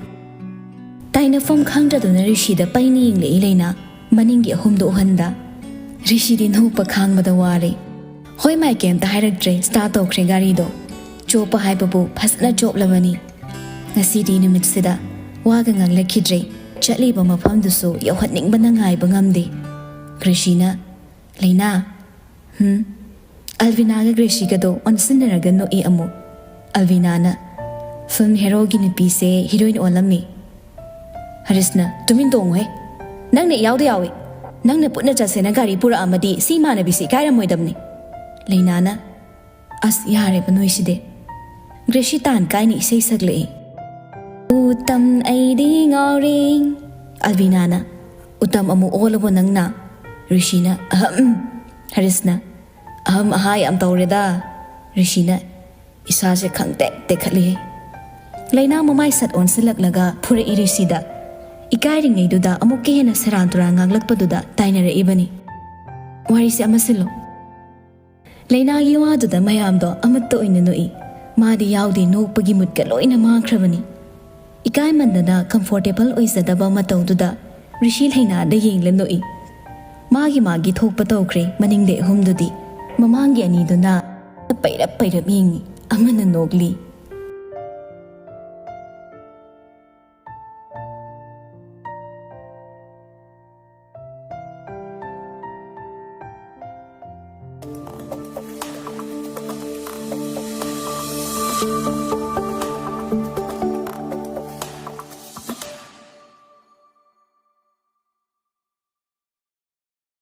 ꯇꯥꯏꯅꯐꯝ ꯈꯪꯗ꯭ꯔꯗꯨꯅ ꯔꯤꯁꯤꯗ ꯄꯩꯅ ꯌꯦꯡꯂꯛꯏ ꯂꯩꯅꯥ꯫ ꯃꯅꯤꯡꯒꯤ ꯑꯍꯨꯝꯗꯣ ꯎꯍꯟꯗ꯫ ꯔꯤꯁꯤꯗꯤ ꯅꯣꯛꯄ ꯈꯥꯡꯕꯗ ꯋꯥꯔꯦ꯫ ꯍꯣꯏ ꯃꯥꯏ ꯀꯩꯝꯇ ꯍꯥꯏꯔꯛꯇ꯭ꯔꯦ, ꯁ꯭ꯇꯥꯔꯠ ꯇꯧꯈ꯭ꯔꯦ ꯒꯥꯔꯤꯗꯣ꯫ ꯆꯣꯞꯄ ꯍꯥꯏꯕꯕꯨ ꯐꯖꯅ ꯆꯣꯞꯂꯕꯅꯤ꯫ ꯉꯁꯤꯗꯤ ꯅꯨꯃꯤꯠꯁꯤꯗ ꯋꯥꯒ ꯉꯥꯡꯂꯛꯈꯤꯗ꯭ꯔꯦ꯫ ꯆꯠꯂꯤꯕ ꯃꯐꯝꯗꯨꯁꯨ ꯌꯧꯍꯟꯅꯤꯡꯕꯅ ꯉꯥꯏꯕ ꯉꯝꯗꯦ꯫ ꯒ꯭ꯔꯦꯁꯤꯅ, "ꯂꯩꯅꯥ꯫" "ꯍꯨꯝ?" ꯑꯜꯕꯤꯅꯥꯒ ꯒ꯭ꯔꯦꯁꯤꯒꯗꯣ ꯑꯣꯟꯁꯤꯟꯅꯔꯒ ꯅꯣꯛꯏ ꯑꯃꯨꯛ꯫ ꯑꯜꯕꯤꯅꯥꯅ, "ꯐꯤꯜꯝ ꯍꯦꯔꯣꯒꯤ ꯅꯨꯄꯤꯁꯦ ꯍꯤꯔꯣꯏꯟ ꯑꯣꯜꯂꯝꯃꯤ꯫" ꯍꯔꯤꯁꯅ, "ꯇꯨꯃꯤꯟ ꯇꯣꯡꯉꯨꯍꯦ꯫ ꯅꯪꯅ ꯏꯌꯥꯎꯗ ꯌꯥꯎꯏ꯫ ꯅꯪꯅ ꯄꯨꯟꯅ ꯆꯠꯁꯦꯅ ꯒꯥꯔꯤ ꯄꯨꯔꯛꯑꯝꯃꯗꯤ ꯁꯤ ꯏꯃꯥꯟꯅꯕꯤꯁꯤ ꯏꯀꯥꯏꯔꯝꯃꯣꯏꯗꯕꯅꯤ꯫" ꯂꯩꯅꯥꯅ, "ꯑꯁ, ꯌꯥꯔꯦꯕ ꯅꯣꯏꯁꯤꯗꯤ꯫" ꯒ꯭ꯔꯦꯁꯤ ꯇꯥꯟ ꯀꯥꯏꯅ ꯏꯁꯩ ꯁꯛꯂꯛꯏ꯫ "ꯎꯇꯝ ꯑꯩꯗꯤ ꯉꯥꯎꯔꯦ꯫" ꯑꯜꯕꯤꯅꯥꯅ, "ꯎꯇꯝ ꯑꯃꯨꯛ ꯑꯣꯜꯂꯕꯣ ꯅꯪꯅ?" ꯔꯤꯁꯤꯅ, "ꯑꯍꯝ꯫" ꯍꯔꯤꯁꯅ, "ꯑꯍꯝ ꯑꯍꯥ ꯌꯥꯝ ꯇꯧꯔꯦꯗ꯫" ꯔꯤꯁꯤꯅ, "ꯏꯁꯥꯁꯦ ꯈꯪꯇꯦꯛ ꯇꯦꯛꯈꯠꯂꯤꯍꯦ꯫" ꯂꯩꯅꯥ ꯃꯃꯥꯏ ꯁꯠ ꯑꯣꯟꯁꯤꯜꯂꯛꯂꯒ ꯐꯨꯔꯛꯏ ꯔꯤꯁꯤꯗ꯫ ꯏꯀꯥꯏꯔꯤꯉꯩꯗꯨꯗ ꯑꯃꯨꯛꯀ ꯍꯦꯟꯅ ꯁꯦꯔꯥꯟ ꯇꯨꯔꯥꯟ ꯉꯥꯡꯂꯛꯄꯗꯨꯗ ꯇꯥꯏꯅꯔꯛꯏꯕꯅꯤ꯫ "ꯋꯥꯔꯤꯁꯦ ꯑꯃ ꯁꯤꯜꯂꯣ꯫" ꯂꯩꯅꯥꯒꯤ ꯋꯥꯗꯨꯗ ꯃꯌꯥꯝꯗꯣ ꯑꯃꯠꯇ ꯑꯣꯏꯅ ꯅꯣꯛꯏ꯫ ꯃꯥꯗꯤ ꯌꯥꯎꯗꯦ, ꯅꯣꯛꯄꯒꯤ ꯃꯨꯠꯀ ꯂꯣꯏꯅ ꯃꯥꯡꯈ꯭ꯔꯕꯅꯤ꯫ ꯏꯀꯥꯏꯃꯟꯗꯅ ꯀꯝꯐꯣꯔꯇꯦꯕꯜ ꯑꯣꯏꯖꯗꯕ ꯃꯇꯧꯗꯨꯗ ꯔꯤꯁꯤ ꯂꯩꯅꯥꯗ ꯌꯦꯡꯂ ꯅꯣꯛꯏ꯫ ꯃꯥꯒꯤ ꯃꯥꯒꯤ ꯊꯣꯛꯄ ꯇꯧꯈ꯭ꯔꯦ꯫ ꯃꯅꯤꯡꯗ ꯑꯍꯨꯝꯗꯨꯗꯤ, ꯃꯃꯥꯡꯒꯤ ꯑꯅꯤꯗꯨꯅ ꯄꯩꯔꯞ ꯄꯩꯔꯞ ꯌꯦꯡꯉꯤ꯫ ꯑꯃꯅ ꯅꯣꯛꯂꯤ,